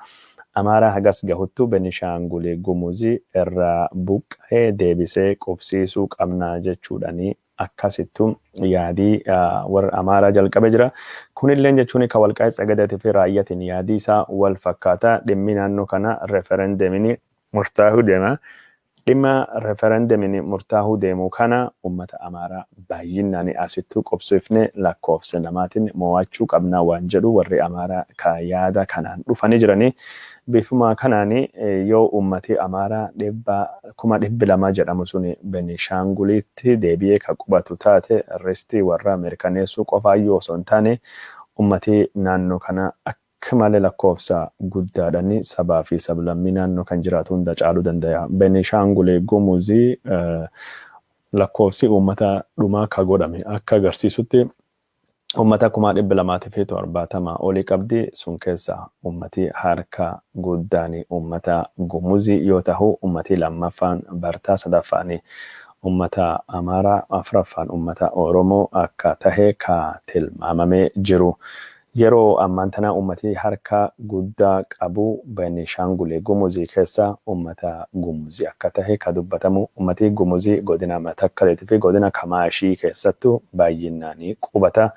Speaker 1: Amaaraa hagas gahuttu Benishaangul Gumuzii irraa buqqa'ee deebisee qubsiisuu qabna jechuudhaani akkasittu yaadii warra Amaaraa jalqabee jira. Kunilleen jechuun ka Walqaayit Tsagadeetii fi Raayyaatiin yaadii isaa wal fakkaata. Dhimmi naannoo kana referendemiin murtaa'uu deema. Dhimma referendemiin murtaa'uu deemu kana uummata Amaaraa baay'inaan asittuu qubsiifne lakkoofsa namaatiin mo'achuu qabnaa waan jedhu warri Amaaraa ka yaada kanaan dhufanii jiranii. Bifuma kanaan yoo uummati Amaaraa 200,000 jedhamu sun Benishaangulitti deebi'ee ka qubatu taate, ristii warra mirkaneessuu qofaayyuu osoo hin taane, uummati naannoo kana akka malee lakkoofsa guddaadhaan sabaa fi sablammii naannoo kan jiraatu hunda caaluu danda'a. Benishaangul Gumuzii lakkoofsi uummata dhumaa ka godhame akka agarsiisutti uummata 270,000 olii qabdi. Sun keessa uummati harka guddaan uummata Gumuzii yoo ta'u, uummati lammaffaan Bartaa, sadaffaan uummata Amaaraa, afuraffaan uummata Oromoo akka tahe ka tilmaamamee jiru. Yeroo ammaan tana uummati harka guddaa qabu Benishaangul Gumuzii keessa uummata Gumuzii akka tahe ka dubbatamu. Uummati Gumuzii godina Matakkaleetii fi godina Kamaashii keessattuu baay'inaan qubata.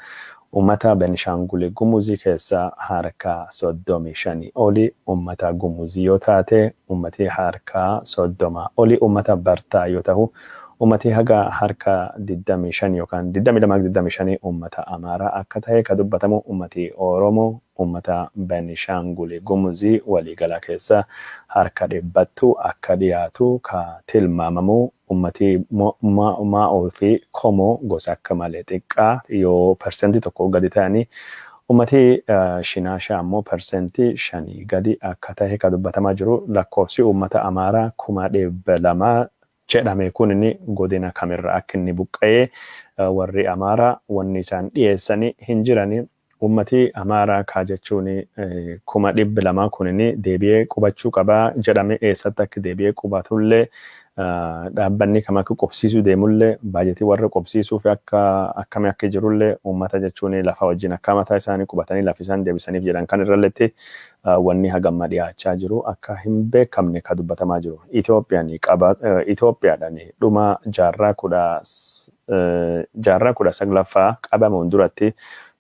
Speaker 1: Uummata Benishaangul Gumuzii keessa harka 35 oli uummata Gumuzii yoo taate, uummati harka 30 oli uummata Bartaa yoo ta'u, uummati haga harka 25 yookaan 22 25 uummata Amaaraa akka ta'e ka dubbatamu. Uummati Oromoo uummata Benishaangul Gumuzii waliigala keessa harka 100ttu akka dhiyaatu ka tilmaamamu. Uummati Maa'oo fi Komoo gosa akka malee xiqqaa yoo 1% gadi ta'anii, uummati Shinaashaa ammoo 5% gadi akka ta'e ka dubbatamaa jiru. Lakkoofsi uummata Amaaraa 200,000 jedhame kun inni godina kamirra akka inni buqqa'ee warri Amaaraa wanni isaan dhiyeessanii hin jirani. Uummati Amaaraa kaa jechuun 200,000 kun inni deebi'ee qubachuu qabaa jedhame, eessatti akka deebi'ee qubatullee, dhaabbanni kam akka qubsiisuu deemullee, baajetii warra qubsiisuu fi akka akkamii akka jirullee, uummata jechuun lafa wajjin akka mataa isaanii qubatanii lafa isaan deebisaniif jedhan kan irralletti wanni hagamma dhiyaachaa jiru akka hin beekamne ka dubbatamaa jiru. Itoophiyaan qaba Itoophiyaadhaan dhuma jaarraa 19ffaa qabamuun duratti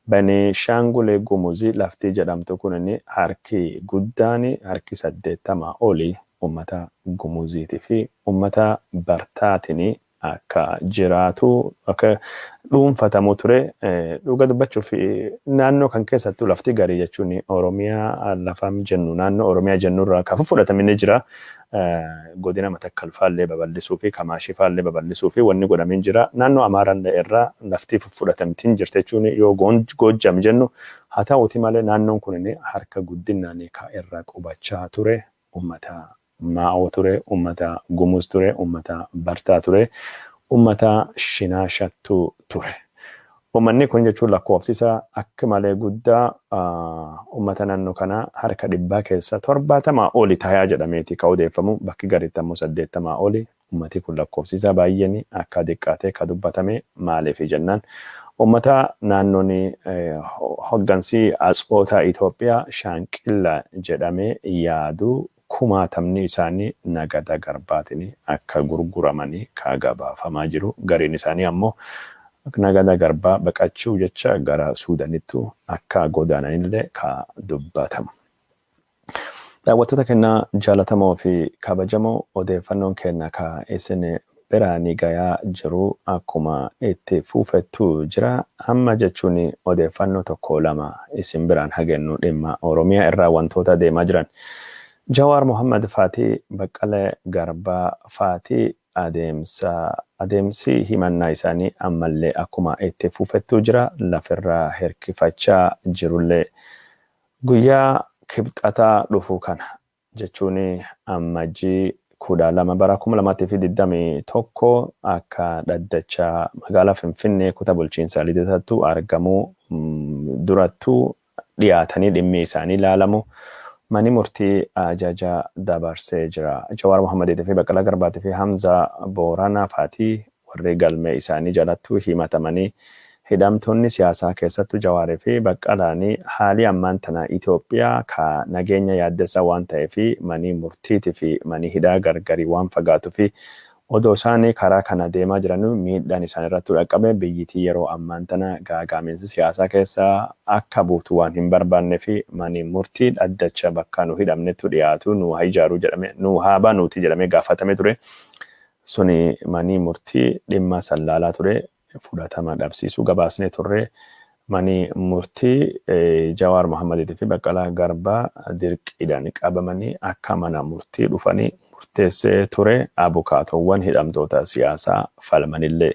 Speaker 1: Benishaangul Gumuzii laftii jedhamtu kun inni harki guddaan harki 80 olii uummata Gumuziitii fi uummata Bartaatiin akka jiraatu, akka dhuunfatamu ture. Dhuga dubbachuuf, naannoo kan keessattuu lafti garii jechuun Oromiyaa lafa jennu, naannoo Oromiyaa jennurraa kan fudhatamee ni jira. Godina Matakkal faallee babal'isuu fi Kamaashii faallee babal'isuu fi wanni godhamee jira. Naannoo Amaaraallee irraa lafti fudhatamtiin jirti jechuun yoo Goojjam jennu haa ta'uuti malee, naannoon kun harka guddinaan ka irra qubachaa ture uummata Maa'oo ture, uummata Gumuz ture, uummata Bartaa ture, uummata Shinaashattuu ture. Uummanni kun jechuun lakkoofsi isaa akka malee guddaa, uummata naannoo kanaa harka 100 keessa 70 oli tayaa jedhameeti ka odeeffamu, bakki gariitti ammoo 80 oli. Uummati kun lakkoofsi isaa baay'een akka xiqqaatee ka dubbatame maaliif jennaan, uummata naannoon hoggansi atsoota Itoophiyaa Shaanqilla jedhamee yaadu kumaatamni isaanii nagada garbaatiin akka gurguramanii ka gabaafamaa jiru. Gariin isaanii ammoo nagada garbaa baqachuu jecha gara Suudanittu akka godaananillee ka dubbatamu. Daawwattoota kennaa jaalatamoo fi kabajamoo, odeeffannoon kenna ka isin biraanii gayaa jiru akkuma itti fufettu jira. Amma jechuun odeeffannoo tokko lama isin biraan hagennu, dhimma Oromiyaa irraa wantoota deemaa jiran. Jawaar Mohammad Faatii, Baqqalee Garbaa Faatii adeemsi himannaa isaanii ammallee akkuma itti fufettu jira. Lafirraa hirkifachaa jirullee, guyyaa Kibxataa dhufu kana jechuun Ammajjii 12 bara 2021 akka dhaddachaa magaalaa Finfinnee kutaa bulchiinsa Lidatattu argamuu durattuu dhiyaatanii dhimmi isaanii ilaalamu mani murtii ajaja dabarsee jira. Jawaar Mohammadiitii fi Baqqalaa Garbaatii fi Hamzaa Booranaa faatii warri galmee isaanii jalattuu himatamanii hidhamtoonni siyaasaa, keessattuu Jawaarii fi Baqqalaanii, haalii ammaan tana Itoophiyaa ka nageenya yaaddessaa waan ta'eef, manii murtiitii fi manii hidhaa gargarii waan fagaatuu fi Odoo isaan karaa kana deemaa jiran miidhaan isaan irratti dhaqqabe biyyitii yeroo ammaan tana gaagaaminsi siyaasaa keessa akka buutu waan hin barbaanne fi mani murtii dhaddacha bakka nu hidhamnetu dhiyaatu nu haa ijaaru jedhame, nu haa banuuti jedhamee gaafatame ture. Suni manii murtii dhimma sallaalaa ture fudhatama dhabsiisuu gabaasnee turre. Mani murtii Jawaar Mohammadiitii fi Baqqalaa Garbaa dirqiidhaan qabamanii akka mana murtii dhufanii murteessee ture, abukaatowwan hidhamtoota siyaasaa falmanillee.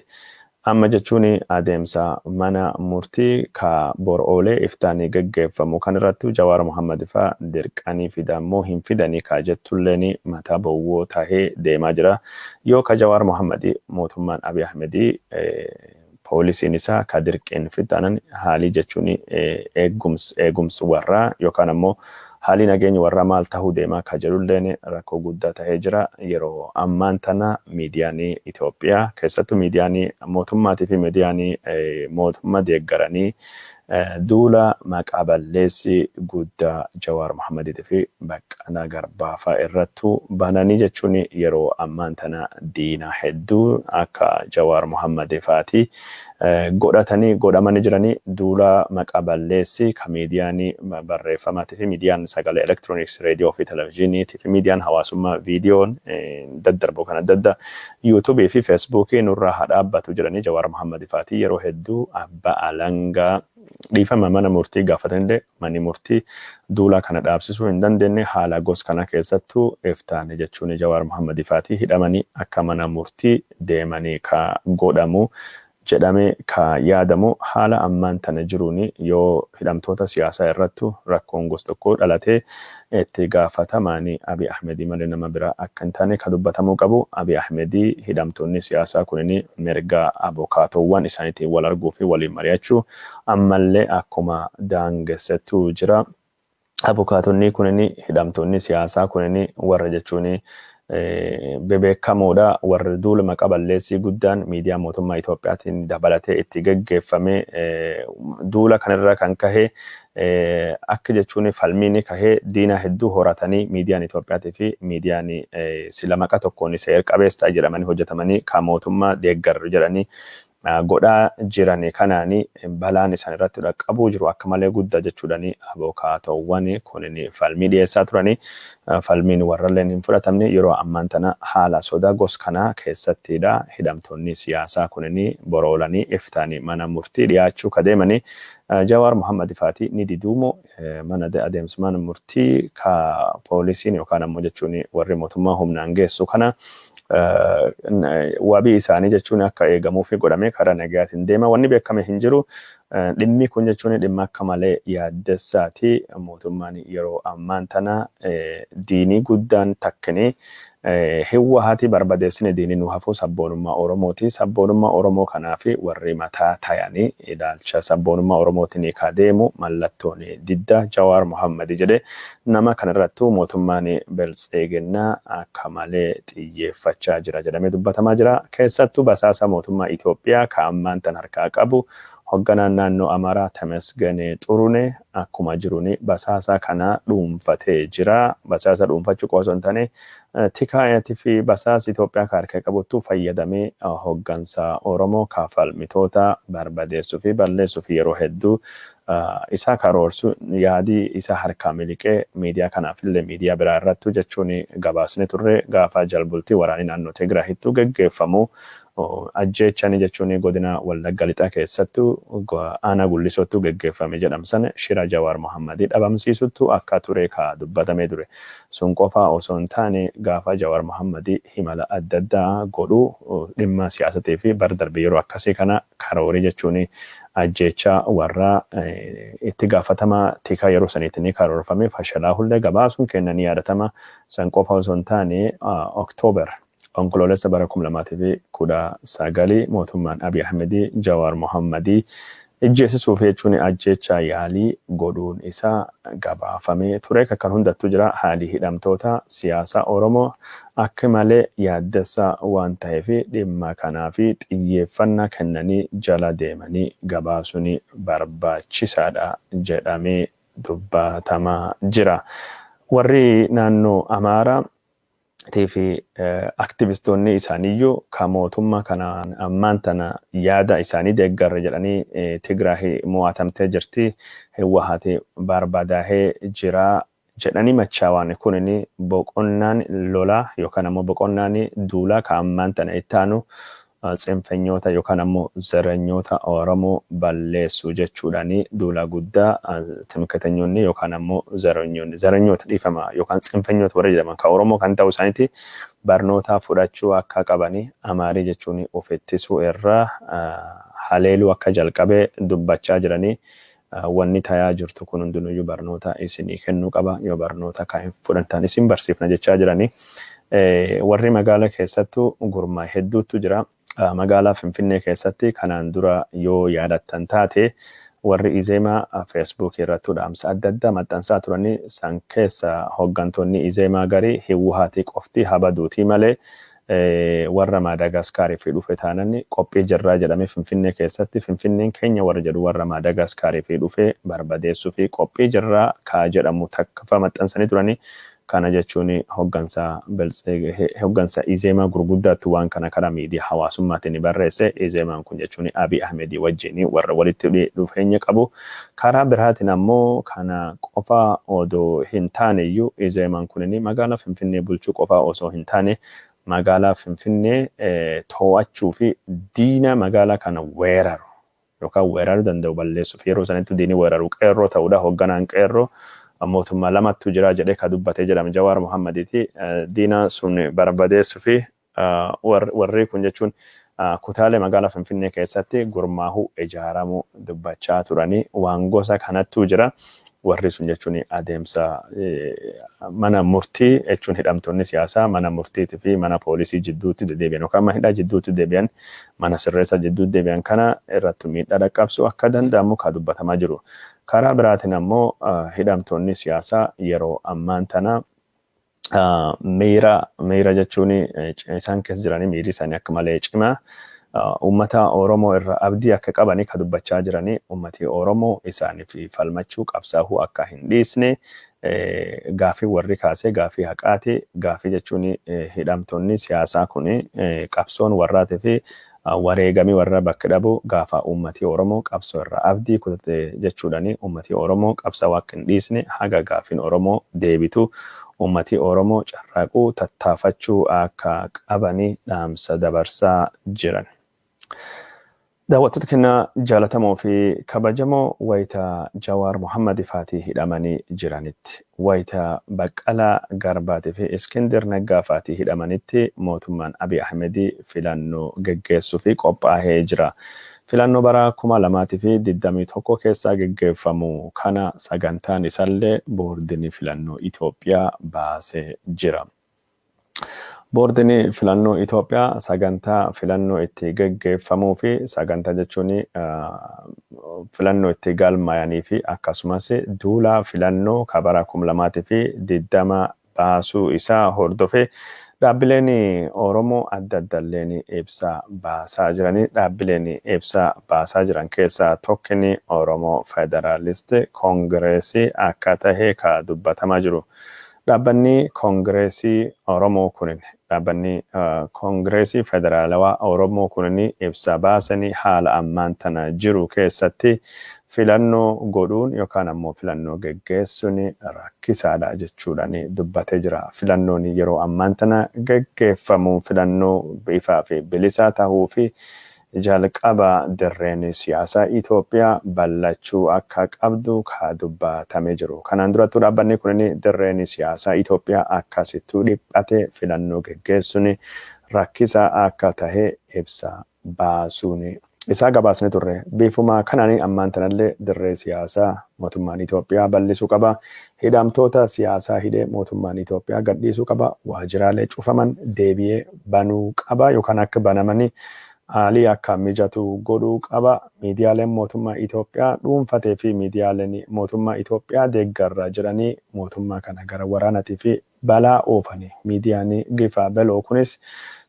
Speaker 1: Amma jechuun adeemsa mana murtii ka bor oolee iftaanii geggeeffamu kan irratti Jawaar Mohammad faa dirqanii fidamoo hin fidanii ka jettulleen mataa bowwoo tahee deemaa jira. Yoo ka Jawaar Mohammad mootummaan Abiy Ahmedii, poolisiin isaa ka dirqiin fixanan, haalii jechuun eegumsi warraa yookaan ammoo haalli nageenya warraa maal tahuu deemaa ka jedhulleen rakkoo guddaa tahee jira. Yeroo ammaan tana miidiyaan Itoophiyaa, keessattuu miidiyaan mootummaatii fi miidiyaan mootummaa deeggaranii, duula maqaa balleessi guddaa Jawaar Mohammadiitii fi Baqqalaa Garbaa fa'a irrattu bananii jechuun yeroo ammaan tana diina hedduu akka Jawaar Mohammadii fa'aati godhatanii godhamanii jiranii. Duula maqaa balleessi ka miidiyaan barreeffamaatii fi miidiyaan sagalee, elektirooniksii, reediyoo fi televizyiiniitii fi miidiyaan hawaasummaa viidiyoon daddarbu kan adda addaa, yuutuubii fi feesbuukii nurraa haa dhaabbatu jedhanii Jawaar Mohammadii fa'aati yeroo hedduu abbaa alangaa, dhiifama, mana murtii gaafatanillee manni murtii duula kana dhaabsisuu hin dandeenye. Haala gos kana keessattuu iftaane jechuun Jawaar Mohammadii fa'aati hidhamanii akka mana murtii deemanii ka godhamu jedhamee ka yaadamu, haala ammaan tana jiruun yoo hidhamtoota siyaasaa irrattu rakkoon gos tokko dhalatee itti gaafatamaan Abiy Ahmedii malee nama biraa akka hin taane ka dubbatamuu qabu. Abiy Ahmedii hidhamtoonni siyaasaa kunin mirga abukaatowwan isaaniitiin wal arguu fi waliin mari'achuu ammallee akkuma daangessettu jira. Abukaatonni kunin, hidhamtoonni siyaasaa kunin, warra jechuun bebeekamoodha. Warri duula maqaa balleessii guddaan miidiyaa mootummaa Itoophiyaatiin dabalatee itti geggeeffame, duula kanarra kan kahe akka jechuun falmiin kahee diina hedduu horatanii miidiyaan Itoophiyaatii fi miidiyaan sila maqa tokkoon seer qabeessa jedhamanii hojjetamanii kan mootummaa deeggarru jedhanii godhaa jiran kanaani balaan isaan irratti dhaqqabuu jiru akka malee guddaa jechuudhani abukaatowwan kunin falmii dhiyeessaa turanii, falmiin warralleen hin fudhatamne. Yeroo ammaan tana haala sodaa gos kanaa keessattidha hidhamtoonni siyaasaa kunin boroolanii iftaanii mana murtii dhiyaachuu ka deemanii. Jawaar Mohammad faati ni diduumoo mana adeemsa mana murtii ka poolisiin yookaan ammoo jechuun warri mootummaa humnaan geessu kana wabii isaanii jechuun akka eegamuuf godhamee karaa nagayaatiin deema? Wanni beekame hin jiru. Dhimmi kun jechuun dhimma akka malee yaaddessaati. Mootummaan yeroo ammaan tana diinii guddaan takkinii hiwwahaati barbadeessine, diinii nu hafu sabboonummaa Oromooti. Sabboonummaa Oromoo kanaaf warri mataa tayanii ilaalcha sabboonummaa Oromootiin ka deemu mallattoon didda Jawaar Mohammadi jedhe nama kanarrattuu mootummaan Biltsiginnaa akka malee xiyyeeffachaa jira jedhamee dubbatamaa jira. Keessattuu basaasa mootummaa Itoophiyaa ka ammaan tan harkaa qabu, hogganaan naannoo Amaaraa Temesgen Xurune akkuma jiruun basaasa kana dhuunfatee jira. Basaasa dhuunfachuu qofa osoo hin taane, tikaayatii fi basaasa Itoophiyaa ka harka qabuttu fayyadamee hoggansa Oromoo kafalmitoota barbadeessuu fi balleessuu fi yeroo hedduu isa karoorsu yaadii isa harkaa miliqee miidiyaa kanaaf illee miidiyaa biraa irrattu jechuun gabaasne turre. Gaafa jalbultii waraanii naannoo Tigraahittu geggeeffamu ajjeechani jechuun godina Wallagga Lixaa keessattu aanaa Gullisootu geggeeffame jedhamsan shira Jawaar Mohammadii dhabamsiisuttu akka ture ka dubbatamee ture. Sun qofa osoo hin taane, gaafa Jawaar Mohammadii himala adda addaa godhu dhimma siyaasatii fi bar darbe yeroo akkasii kana karoorii jechuun ajjeechaa warra itti gaafatama tikaa yeroo saniitti ni karoorfame fashalaa hullee gabaasuun kennan ni yaadatama. San qofa osoo hin taane, Oktoober, Onkoloolessa bara 2019 mootummaan Abiy Ahmedii Jawaar Mohammadii ijjeesisuuf jechuun ajjeechaa yaalii godhuun isaa gabaafamee ture. Kan hundattuu jira, haalli hidhamtoota siyaasaa Oromoo akka malee yaaddessaa waan ta'eef dhimma kanaa fi xiyyeeffannaa kennanii jala deemanii gabaasuun barbaachisaadha jedhamee dubbatamaa jira. Warri naannoo Amaaraa Fi aktivistoonni isaaniiyyuu ka mootummaa kanaan ammaan tana yaada isaanii deeggarra jedhanii, Tigraay mo'atamtee jirti, Hiwwahaati barbadaahee jira jedhanii machaawaan kunini boqonnaan lolaa yookaan ammoo boqonnaan duulaa ka ammaan tana itti aanu tsinfenyoota yookaan ammoo zaranyoota Oromoo balleessu jechuudhaani duula guddaa timkatanyoonni yookaan ammoo zaranyoonni, zaranyoota dhiifama, yookaan tsinfenyoota warra jedhaman ka Oromoo kan ta'u isaaniiti barnoota fudhachuu akka qabanii, Amaarii jechuun of ittisuu irraa haleeluu akka jalqabee dubbachaa jiranii. Wanni tayaa jirtu kun hundinuyyuu barnoota isinii kennuu qaba, yoo barnoota kan fudhatan isin barsiifna jechaa jiranii. Warri magaala keessattuu gurmaa hedduutu jira. Magaalaa Finfinnee keessatti kanaan dura yoo yaadattan taate, warri Izeemaa Feesbuukii irratti dhaamsa adda addaa maxxansaa turanii. San keessa hooggantoonni Izeemaa garii Hiwwahaatii qofti habaduutii malee warra Maadagaskaarii fi dhufe taanan qophii jirraa jedhamee, Finfinnee keessatti Finfinneen keenya warra jedhu warra Maadagaskaarii fi dhufe barbadeessuu fi qophii jirraa kaa jedhamu takka maxxansanii turanii. Kana jechuun hoggansa Izeemaa gurguddaatti waan kana karaa miidiyaa hawaasummaatiin barreesse. Izeemaan kun jechuun Abiy Ahmedii wajjin warra walitti dhufeenya qabu. Karaa biraatiin ammoo kana qofa odoo hin taane iyyuu, Izeemaan kun magaalaa Finfinnee bulchuu qofa osoo hin taane, magaalaa Finfinnee to'achuu fi diina magaalaa kana weeraru yookaan weeraruu danda'u balleessuuf, yeroo sanitti diinni weeraru qeerroo ta'uudha. Hoogganaan qeerroo mootummaa lamattu jira jedhee ka dubbatee jedhama Jawaar Muhammadiiti. Diina sun barbadeessuu fi warri kun jechuun kutaalee magaalaa Finfinnee keessatti gurmaahuu ijaaramuu dubbachaa turanii, waan gosa kanattu jira. Warri sun jechuun adeemsa mana murtii jechuun hidhamtoonni siyaasaa mana murtiitii fi mana poolisii jidduutti deddeebi'an yookaan mana hidhaa jidduutti deebi'an, mana sirreessa jidduutti deebi'an kana irratti miidhaa dhaqqabsuu akka danda'amu ka dubbatamaa jiru. Karaa biraatiin ammoo hidhamtoonni siyaasaa yeroo ammaan tana miira jechuun isaan keessa jiranii miirri isaanii akka malee cimaa. Uummata Oromoo irraa abdii akka qabanii ka dubbachaa jiranii, uummati Oromoo isaaniif falmachuu qabsaa'uu akka hin dhiisne, gaafii warri kaasee gaafii haqaati. Gaafii jechuun hidhamtoonni siyaasaa kun qabsoon warraatii fi wareegamii warra bakka dhabu gaafa uummati Oromoo qabsoo irraa abdii kutate jechuudhani, uummati Oromoo qabsaa'uu akka hin dhiisne, haga gaafiin Oromoo deebitu uummati Oromoo carraaquu tattaafachuu akka qabanii dhaamsa dabarsaa jiran. Daawwattoota keenya jaalatamoo fi kabajamoo, wayita Jawaar Muhammad faatii hidhamanii jiranitti, wayita Baqqalaa Garbaatii fi Iskindir Naggaa faatii hidhamanitti, mootummaan Abiy Ahmedii filannoo geggeessuu fi qophaa'ee jira. Filannoo bara 2021 keessaa geggeeffamu kana sagantaan isallee boordiin filannoo Itoophiyaa baasee jira. Boordiin filannoo Itoophiyaa sagantaa filannoo itti geggeeffamuu fi sagantaa jechuun filannoo itti galmaa'anii fi akkasumas duula filannoo ka bara 2020 baasuu isaa hordofee dhaabbileen Oromoo adda addaalleen ibsa baasaa jiranii. Dhaabbileen ibsa baasaa jiran keessaa tokkini Oromoo Federaalist Koongireesii akka tahe ka dubbatamaa jiru. Dhaabbanni Koongireesii Oromoo kunin, dhaabbanni Koongireesii Federaalawaa Oromoo kunin ibsa baasanii, haala ammaan tana jiru keessatti filannoo godhuun yookaan ammoo filannoo geggeessuun rakkisaadha jechuudhaan dubbatee jira. Filannoon yeroo ammaan tana geggeeffamu filannoo ifaa fi bilisaa tahuu fi jalqaba dirreen siyaasaa Itoophiyaa bal'achuu akka qabdu ka dubbatamee jiru. Kanaan durattuu dhaabbanni kun dirreen siyaasaa Itoophiyaa akkasittuu dhiphate filannoo geggeessuun rakkisaa akka tahe ibsa baasuun isaa gabaasne turre. Bifuma kanaan ammaan tanallee dirree siyaasaa mootummaan Itoophiyaa bal'isuu qaba. Hidhamtoota siyaasaa hidhee mootummaan Itoophiyaa gadhiisuu qaba. Waajjiraalee cufaman deebi'ee banuu qaba yookaan akka banamanii haalii akka mijatu godhuu qaba. Miidiyaaleen mootummaa Itoophiyaa dhuunfatee fi miidiyaaleen mootummaa Itoophiyaa deeggarra jedhanii mootummaa kana gara waraanaatii fi
Speaker 2: Balaa oofani. Miidiyaan Gifa Beloo kunis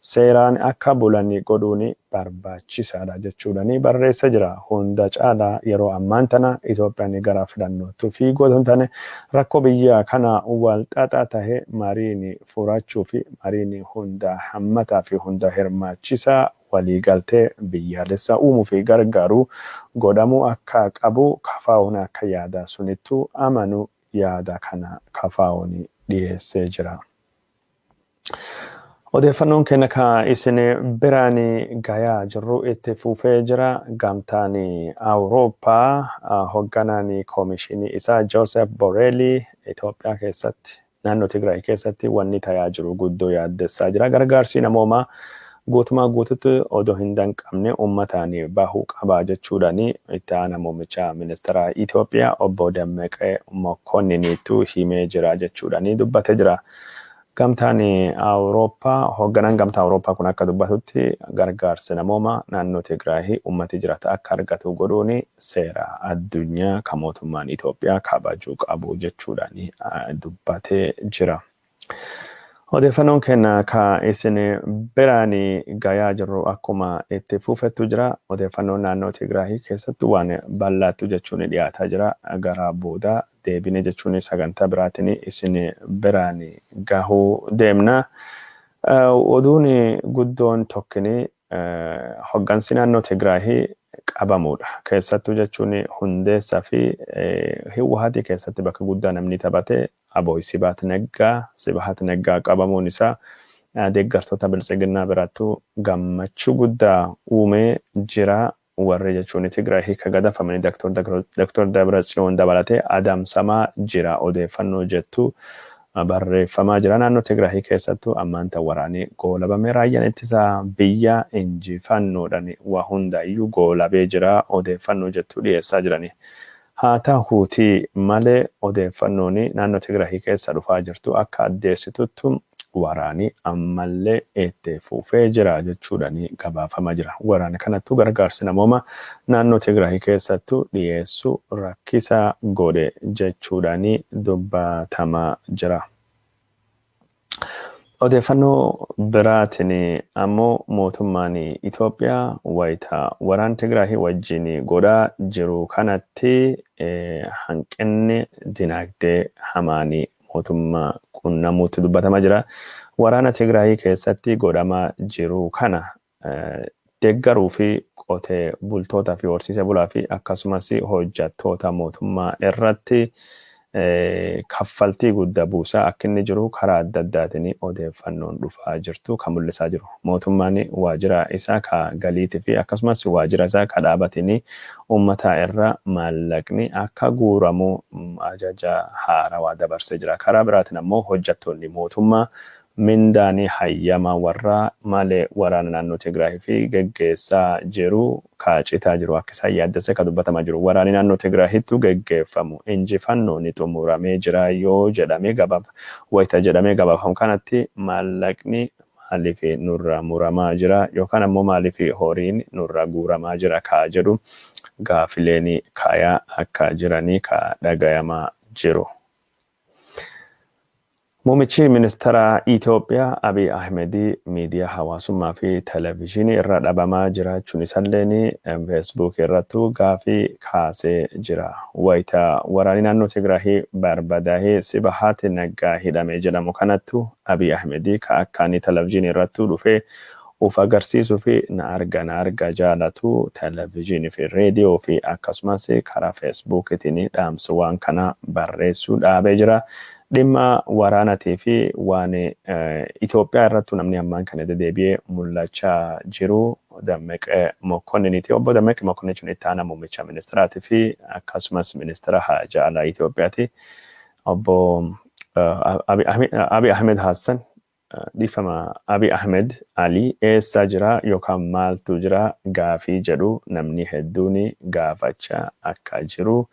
Speaker 2: seeraan akka bulan godhuun barbaachisaadha jechuudhaan barreessa jira. Hunda caalaa yeroo ammaan tana Itoophiyaan gara filannootti fiiguu otoo hin taane, rakkoo biyya kana wal xaxaa tahe mariin furachuu fi mariin hunda hammataa fi hunda hirmaachisaa waliigaltee biyyaalessaa uumuu fi gargaaru godhamuu akka qabu KFO'n akka yaada sunittu amanu yaada kana KFO'n dhiyeessee jira. Odeeffannoon keenya ka isin biraan gayaa jirru itti fufee jira. Gamtaan Awurooppaa hoogganaan koomishinii isaa Joosef Boreelii Itoophiyaa keessatti, naannoo Tigraay keessatti wanni tayaa jiru guddoo yaaddessaa jira. Gargaarsi namoomaa guutumaa guututti odoo hin danqamne uummataan bahuu qaba jechuudhaan itti aanaa muummicha ministeera Itoophiyaa Obbo Dammaqee Mokkonniniitu himee jira jechuudhaan dubbatee jira. Gamtaan Awurooppaa, hoogganaan Gamtaa Awurooppaa kun akka dubbatutti, gargaarsi namoomaa naannoo Tigraay uummati jiraata akka argatu godhuun seera addunyaa kan mootummaan Itoophiyaa kabajuu qabu jechuudhaan dubbatee jira. Odeeffannoon keenya ka isin biraan gayaa jirru akkuma itti fufettu jira. Odeeffannoon naannoo Tigraay keessattuu waan bal'aattu jechuun dhiyaataa jira. Gara booda deebine jechuun sagantaa biraatiin isin biraan gahuu deemna. Oduun guddoon tokkini hoggansi naannoo Tigraay qabamuudha. Keessattuu jechuun hundeessaa fi Hiwwahaatii keessatti bakka guddaa namni taphate Abooy Sibaat Neggaa, Sibahat Neggaa qabamuun isaa deeggartoota Biltsiginnaa birattuu gammachuu guddaa uumee jira. Warri jechuun Tigraay hiika gadafamanii Dr. Dabra Tsiyoon dabalatee adamsamaa jira odeeffannoo jettu barreeffamaa jira. Naannoo Tigraay keessattuu ammaan tan waraanni goolabamee, raayyaan ittisaa biyya injifannoodhaan waa hundaayyuu goolabee jira odeeffannoo jettu dhiyeessaa jirani. Haa ta'uutii malee, odeeffannoon naannoo Tigraay keessa dhufaa jirtu akka addeessitutti waraani ammallee itti fufee jira jechuudhaan gabaafamaa jira. Waraana kanattuu gargaarsi namooma naannoo Tigraay keessattuu dhiyeessuu rakkisaa godhe jechuudhaan dubbatamaa jira. Odeeffannoo biraatiin ammoo mootummaan Itoophiyaa wayita waraan Tigraay wajjin godhaa jiru kanatti hanqinni dinagdee hamaan mootummaa qunnamuutti dubbatamaa jira. Waraana Tigraay keessatti godhamaa jiru kana deeggaruu fi qotee bultootaa fi horsiisee bulaa fi akkasumas hojjettoota mootummaa irratti kaffaltii guddaa buusaa akka inni jiru karaa adda addaatiin odeeffannoon dhufaa jirtu kan mul'isaa jiru. Mootummaan waajjira isaa ka galiitii fi akkasumas waajjira isaa ka dhaabatiin uummata irra maallaqni akka guuramu ajaja haarawaa dabarsee jira. Karaa biraatiin ammoo hojjettoonni mootummaa mindaanii hayyama warra malee waraana naannoo Tigraay fi geggeessaa jiru kaacitaa jiru akka isaan yaaddessee kan dubbatamaa jiru. Waraanni naannoo Tigraahittu geggeeffamu injifannoon xumuramee jira yoo jedhamee gabaaf wayita jedhamee gabaafamu kanatti, maallaqni maaliif nurra muramaa jira yookaan ammoo maaliif horiin nurra guuramaa jira kaa jedhu gaafileen kaayaa akka jiranii ka dhagayamaa jiru. Muummichi ministeera Itoophiyaa Abiy Ahmed miidiyaa hawaasummaa fi televezyiinii irra dhabamaa jiraachuun isaalleen Feesbuuk irrattu gaafii kaasee jira. Wayita waraanni naannoo Tigraahii barbadaa'ee Sibahaat Naggaa hidhame jedhamu kanattu Abiy Ahmed ka akkaan televezyiinii irrattu dhufee uf agarsiisuu fi na arga na arga jaalatu televezyiinii fi reediyoo fi akkasumas karaa Feesbuukiitiin dhaamsa waan kana barreessuu dhaabee jira. Dhimma waraanaatii fi waan Itoophiyaa irrattu namni ammaan kana deddeebi'ee mul'achaa jiru Dammaqee Mokkonniniiti. Obbo Dammaqee Mokkonnin jechuun itti aanaa muummicha ministeeraatii fi akkasumas ministeera haajaa alaa Itoophiyaati. Obbo Abiy Ahmed Hassan, dhiifama, Abiy Ahmed Ali eessa jira yookaan maaltu jira gaafii jedhu namni hedduun gaafachaa akka jiru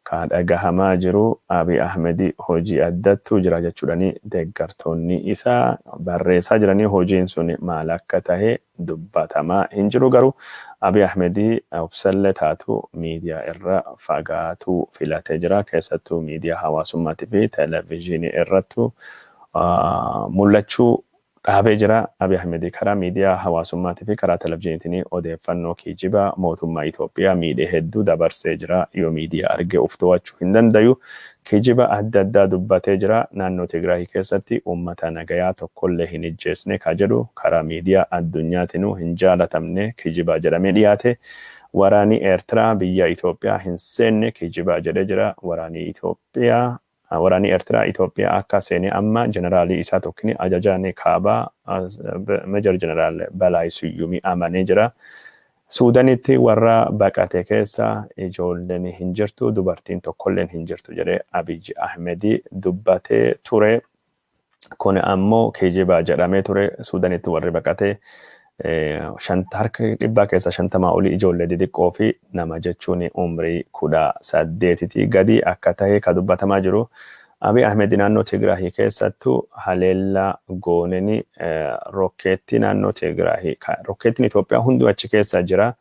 Speaker 2: ka dhagahamaa jiru. Abiy Ahmed hojii addattu jira jechuudhani deeggartoonni isaa barreessaa jiranii. Hojiin sun maal akka tahe dubbatamaa hin jiru, garuu Abiy Ahmed obsallee taatu miidiyaa irra fagaatuu filatee jira. Keessattuu miidiyaa hawaasummaatii fi televezyiinii irrattu. Mul'achuu dhaabee jira. Abiy Ahmed karaa miidiyaa hawaasummaatii fi karaa televizyiiniitiin odeeffannoo kijibaa mootummaa Itoophiyaa miidhee hedduu dabarsee jira. Yoo miidiyaa argee of to'achuu hin dandayu, kijiba adda addaa dubbatee jira. Naannoo Tigraay keessatti uummata nagayaa tokkollee hin ijjeesne ka jedhu karaa miidiyaa addunyaatinuu hin jaalatamne, kijiba jedhamee dhiyaate. Waraanni Eertiraa biyya Itoophiyaa hin seenne kijiba jedhee jira. Waraanni Itoophiyaa, waraanni Eertiraa Itoophiyaa akka seene amma jeneraalii isaa tokkini, ajajaan kaabaa Meejar Jeneraal Balaay Suyyumii amanee jira. Suudanitti warra baqate keessa ijoolleen hin jirtu, dubartiin tokkolleen hin jirtu jedhee Abiy Ahmed dubbatee ture. Kun ammoo kijiba jedhamee ture. Suudanitti warri baqate harka 100 keessa 50 olii ijoollee xixiqqoo fi nama jechuun umrii 18tii gadi akka ta'e ka dubbatamaa jiru. Abiy Ahmed naannoo Tigraahii keessattuu haleellaa gooneni rokkeetti naannoo Tigraahii, rokkeettiin Itoophiyaa hunduu achi keessa jira.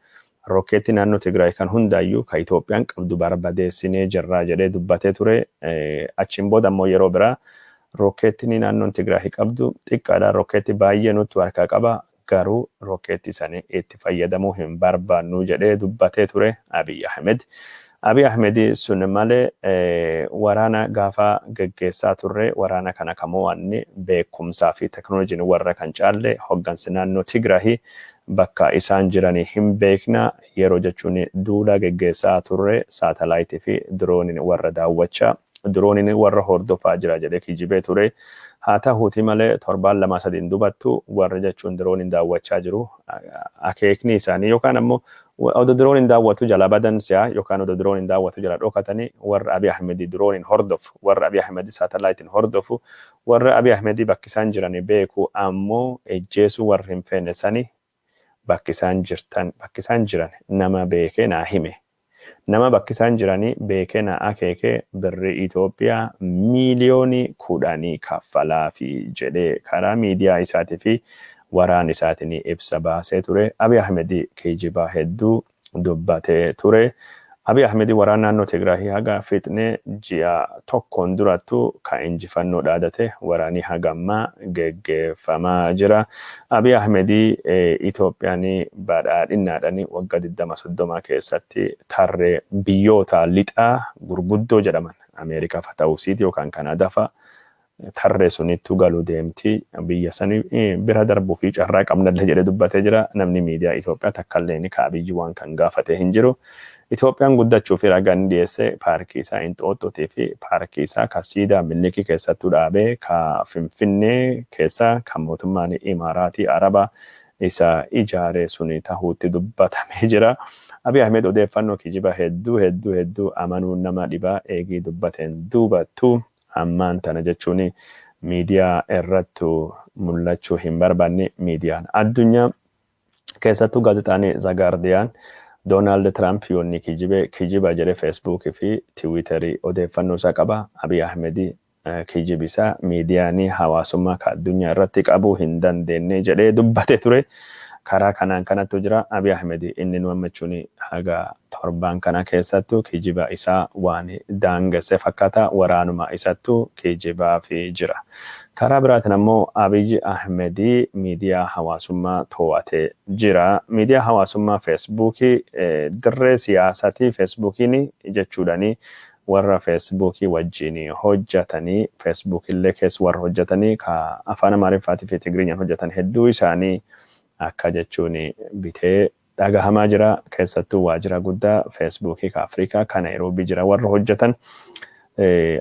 Speaker 2: Rokkeetti naannoo Tigraay kan hundaayyuu ka Itoophiyaan qabdu barbadeessinee jirra jedhee dubbatee ture. Achiin booda ammoo yeroo biraa rokkeettiin naannoon Tigraahii qabdu xiqqaadha. Rokkeetti baay'ee nutti harkaa qaba. Garuu rokkeetti sanii itti fayyadamuu hin barbaannu jedhee dubbatee ture Abiy Ahmed. Abiy Ahmed sun malee waraana gaafa geggeessaa turre, waraana kana kan mo'anne beekumsaa fi teknooloojiin warra kan caalle, hoggansi naannoo Tigraahii bakka isaan jiranii hin beekna, yeroo jechuun duula geggeessaa turre saatalaayitii fi dirooniin warra daawwachaa, dirooniin warra hordofaa jira jedhee kijibee ture. Haa ta'uuti malee torbaan 2-3n dubattu warra jechuun dirooniin daawwachaa jiru akeekni isaanii yookaan ammoo odoo dirooniin daawwatu jala badan si'a yookaan odoo dirooniin daawwatu jala dhokatanii, warra Abiy Ahmed dirooniin hordofu, warra Abiy Ahmed saatalaayitiin hordofu, warra Abiy Ahmed bakki isaan jiranii beeku, ammoo ejjeesuu warri hin feene sani, bakki isaan jirtan, bakki isaan jiran nama beekee naa hime. Nama bakki isaan jiranii beekee naa akeekee birrii Itoophiyaa miiliyoonii 10 kaffalaa fi jedhee karaa miidiyaa isaatii fi waraan isaatiin ibsa baasee ture. Abiy Ahmed kijibaa hedduu dubbatee ture. Abiy Ahmed waraan naannoo Tigraahii haga fixnee ji'a tokkoon durattu ka injifannoo dhaadate, waraanii hagammaa geggeeffamaa jira. Abiy Ahmed Itoophiyaan badhaadhinaadhaan waggaa 20-30 keessatti tarree biyyoota lixaa gurguddoo jedhaman, Ameerikaa fa ta'uusiiti yookaan Kanaadaa fa, tarree sunittuu galuu deemti, biyya sani bira darbuu fi carraa qabnallee jedhee dubbatee jira. Namni miidiyaa Itoophiyaa takkallee ka Abiyyi waan kan gaafate hin jiru. Itoophiyaan guddachuu fi ragaan inni dhiyeesse paarkii isaa Inxooxxootii fi paarkii isaa ka siidaa Minilikii keessattuu dhaabee, ka Finfinnee keessa kan mootummaan Imaaraatii Arabaa isa ijaare suni tahuutti dubbatamee jira. Abiy Ahmed odeeffannoo kijiba hedduu hedduu hedduu amanuun nama dhibaa eegii dubbateen duubattu ammaan tana jechuun miidiyaa irrattu mul'achuu hin barbaanne. Miidiyaan addunyaa keessattuu gaazexaan The Guardian Doonaald Tiraamp yoonni kijibe kijiba jedhe Feesbuukii fi Tiwiiterii odeeffannoo isaa qaba. Abiy Ahmed kijibi isaa miidiyaan hawaasummaa ka addunyaa irratti qabuu hin dandeenye jedhee dubbate ture. Karaa kanaan kanattu jira. Abiy Ahmed inni nu ammachuun haga torbaan kana keessattu kijiba isaa waan daangesse fakkaata, waraanuma isattu kijibaa fi jira. Karaa biraatiin ammoo Abiy Ahmed miidiyaa hawaasummaa to'atee jira. Miidiyaa hawaasummaa Feesbuukii dirree siyaasatii Feesbuukiin jechuudhaani warra Feesbuukii wajjin hojjetanii, Feesbuukillee keessa warra hojjetanii ka afaan Amaariffaatii fi Tigirinyaan hojjetan hedduu isaanii akka jechuun bitee dhagahamaa jira. Keessattuu waajjira guddaa Feesbuukii ka Afrikaa ka Naayiroobii jira warra hojjetan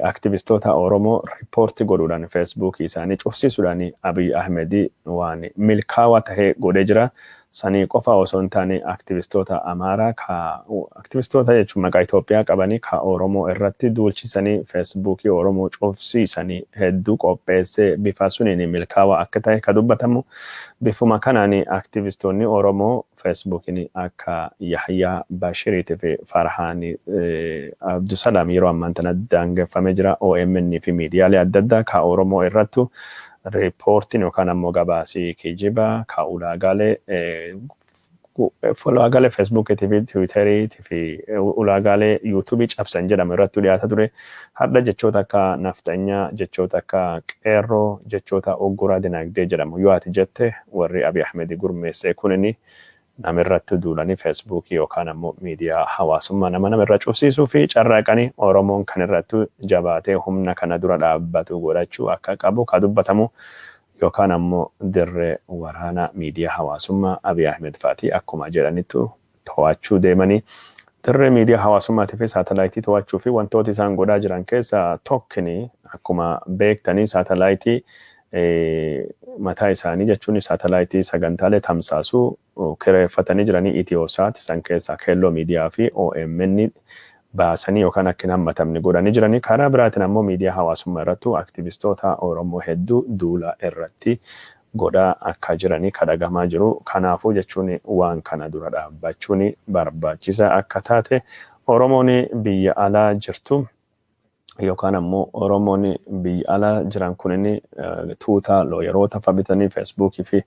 Speaker 2: aktivistoota Oromoo riippoortii godhuudhaan Feesbuukii isaanii cufsiisuudhaan Abiy Ahmed waan milkaawaa tahee godhee jira. Sanii qofa osoo hin taane aktivistoota Amaaraa ka aktivistoota jechuun maqaa Itoophiyaa qabanii ka Oromoo irratti duulchisanii Feesbuukii Oromoo cufsiisanii hedduu qopheessee bifa suniin milkaawaa akka ta'e ka dubbatamu. Bifuma kanaan aktivistoonni Oromoo Feesbuukiin akka Yahyaa Bashiriitii fi Farhaan Abdusalaam yeroo ammaan tana daangeffamee jira. OMN fi miidiyaalee adda addaa ka Oromoo irrattu riippoortiin yookaan ammoo gabaasii kijibaa ka ulaagaalee Ulaagaalee Feesbuukiitii fi Tiwiiteriitii fi ulaagaalee Yuutuubii cabsan jedhamu irratti dhiyaata ture. Har'a jechoota akka nafxanyaa, jechoota akka qeerroo, jechoota ogguraa dinagdee jedhamu yoo ati jette, warri Abiy Ahmed gurmeessee kunini namirratti duulanii Feesbuukii yookaan ammoo miidiyaa hawaasummaa nama namirra cufsiisuu fi carraaqanii. Oromoon kan irratti jabaatee humna kana dura dhaabbatu godhachuu akka qabu ka dubbatamu, yookaan ammoo dirree waraana miidiyaa hawaasummaa Abiy Ahmed fa'aati akkuma jedhanittu to'achuu deemanii, dirree miidiyaa hawaasummaatii fi saatalaayitii to'achuu fi wantoota isaan godhaa jiran keessaa tokkini, akkuma beektanii, saatalaayitii mataa isaanii jechuun saatalaayitii sagantaalee tamsaasuu kireeffatanii jiranii. Itiyoosaat san keessaa Keelloo Miidiyaa fi OMN baasanii yookaan akka hin hammatamne godhanii jiranii. Karaa biraatiin ammoo miidiyaa hawaasummaa irrattu aktivistoota Oromoo hedduu duula irratti godhaa akka jiranii kadhagamaa jiru. Kanaafuu jechuun waan kana dura dhaabbachuun barbaachisaa akka taate, Oromoon biyya alaa jirtu yookaan ammoo Oromoon biyya alaa jiran kunin tuuta looyeroota fa bitanii Feesbuukii fi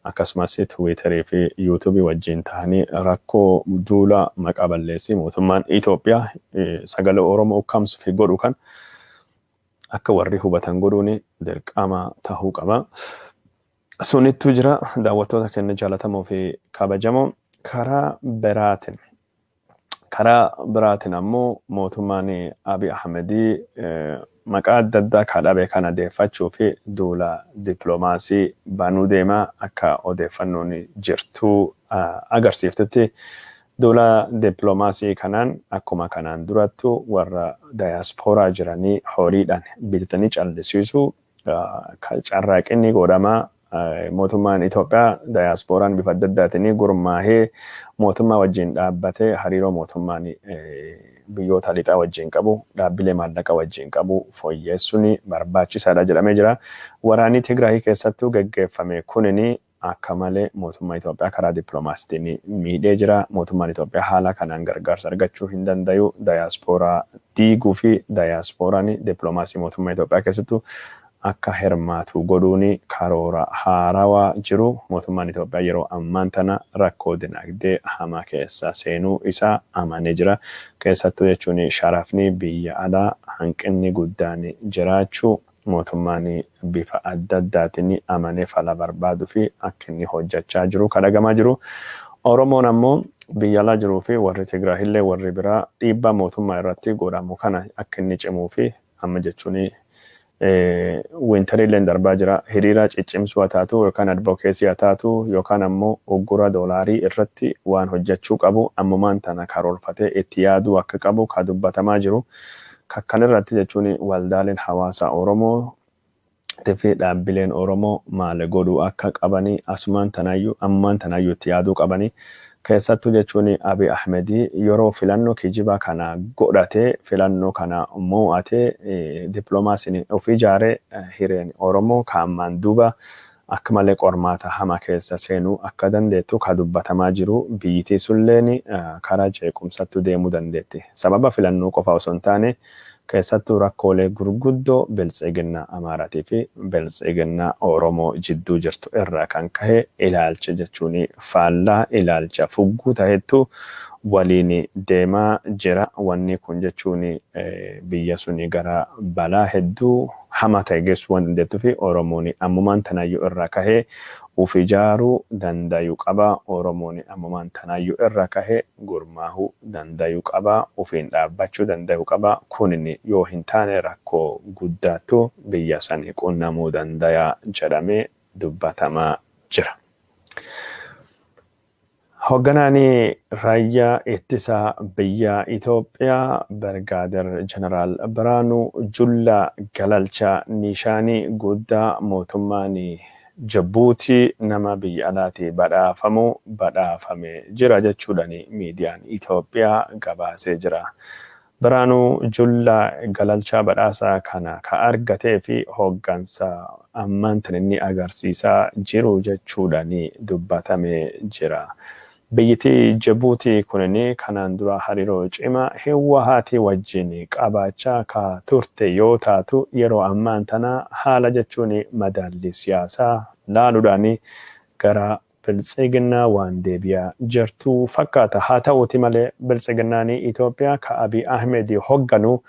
Speaker 2: akkasumas Tiwiiterii fi Yuutuubii wajjin ta'anii rakkoo duula maqaa balleessii mootummaan Itoophiyaa sagalee Oromoo ukkaamsuu fi godhu kan akka warri hubatan godhuun dirqama tahuu qaba. Sunittu jira, daawwattoota keenya jaalatamoo fi kabajamoo. Karaa biraatiin ammoo mootummaan Abiy Ahmedii maqaa adda addaa kadhabe kana deeffachuu fi duula dippiloomaasii banuu deema. Akka odeeffannoon jirtuu agarsiiftutti, duula dippiloomaasii kanaan akkuma kanaan durattu warra dayaaspooraa jiranii horiidhaan bitatanii callisiisuu carraaqinni godhamaa. Mootummaan Itoophiyaa dayaaspooraan bifa adda addaatiin gurmaahee mootummaa wajjin dhaabbatee hariiroo mootummaan biyyoota lixaa wajjin qabu, dhaabbilee maallaqa wajjin qabu fooyyessuun barbaachisaadha jedhamee jira. Waraanni Tigraay keessattuu geggeeffame kunini akka malee mootummaa Itoophiyaa karaa dippiloomaasiitiin miidhee jira. Mootummaan Itoophiyaa haala kanaan gargaarsa argachuu hin dandayu. Dayaaspooraa diiguu fi dayaaspooraan dippiloomaasii mootummaa Itoophiyaa keessattuu akka hirmaatu godhuun karoora haarawaa jiru. Mootummaan Itoophiyaa yeroo ammaan tana rakkoo dinagdee hamaa keessa seenuu isaa amanee jira. Keessattuu jechuun sharafni biyya alaa hanqinni guddaan jiraachuu mootummaan bifa adda addaatiin amanee fala barbaaduu fi akka inni hojjechaa jiru kadhagamaa jiru. Oromoon ammoo biyya alaa jiruu fi warri Tigraahillee warri biraa dhiibbaa mootummaa irratti godhamu kana akka inni cimuu fi amma jechuun winterillee darbaa jira. Hiriira ciccimsuu haa taatu yookaan advocacy haa taatu yookaan ammoo uggura doolaarii irratti waan hojjechuu qabu ammumaan tana karoorfatee itti yaaduu akka qabu ka dubbatamaa jiru. Kakkan irratti jechuun waldaaleen hawaasa Oromoo fi dhaabbileen Oromoo maal godhuu akka qabanii asumaan tanaayyuu ammumaan tanaayyuu itti yaaduu qabanii. Keessattuu jechuun Abiy Ahmedii yeroo filannoo kijibaa kana godhatee, filannoo kana mo'atee, dippiloomaasiin of ijaaree, hireen Oromoo kaammaan duuba akka malee qormaata hama keessa seenuu akka dandeettu ka dubbatamaa jiru. Biyyittii sulleen karaa jeequmsattu deemuu dandeetti. Sababa filannoo qofa osoo hin taane, keessattuu rakkoolee gurguddoo biltsiginnaa Amaaraatii fi biltsiginnaa Oromoo jidduu jirtu irraa kan kahe ilaalcha jechuun faallaa ilaalcha fugguu tahettu waliin deemaa jira. Wanni kun jechuun biyya suni gara balaa hedduu hamaa ta'e geessuu waan dandeettuu fi Oromoon ammumaan tanaayyuu irraa kahee uf ijaaruu dandayuu qaba. Oromoon ammumaan tanaayyuu irra kahee gurmaahuu dandayuu qaba. Ufiin dhaabbachuu dandayuu qaba. Kunin yoo hin taane rakkoo guddaattu biyya sanii qunnamuu dandaya jedhamee dubbatamaa jira. Hoogganaan raayyaa ittisa biyya Itoophiyaa Birgaadir Jeneraal Biraanuu Jullaa Galalchaa nishaanii guddaa mootummaan Jabuutii nama biyya alaatii badhaafamu badhaafamee jira jechuudhaan miidiyaan Itoophiyaa gabaasee jira. Biraanuu Jullaa Galalchaa badhaasa kana ka argatee fi hooggansa ammaan tan inni agarsiisaa jiru jechuudhaan dubbatamee jira. Biyyittii Jabuutii kunin kanaan dura hariiroo cimaa Hiwwahaatii wajjin qabaachaa ka turte yoo taatu, yeroo ammaan tana haala jechuun madaalli siyaasaa laaluudhaan gara Biltsiginnaa waan deebi'aa jirtu fakkaata. Haa ta'uuti malee Biltsiginnaan Itoophiyaa ka Abiy Ahmed hogganu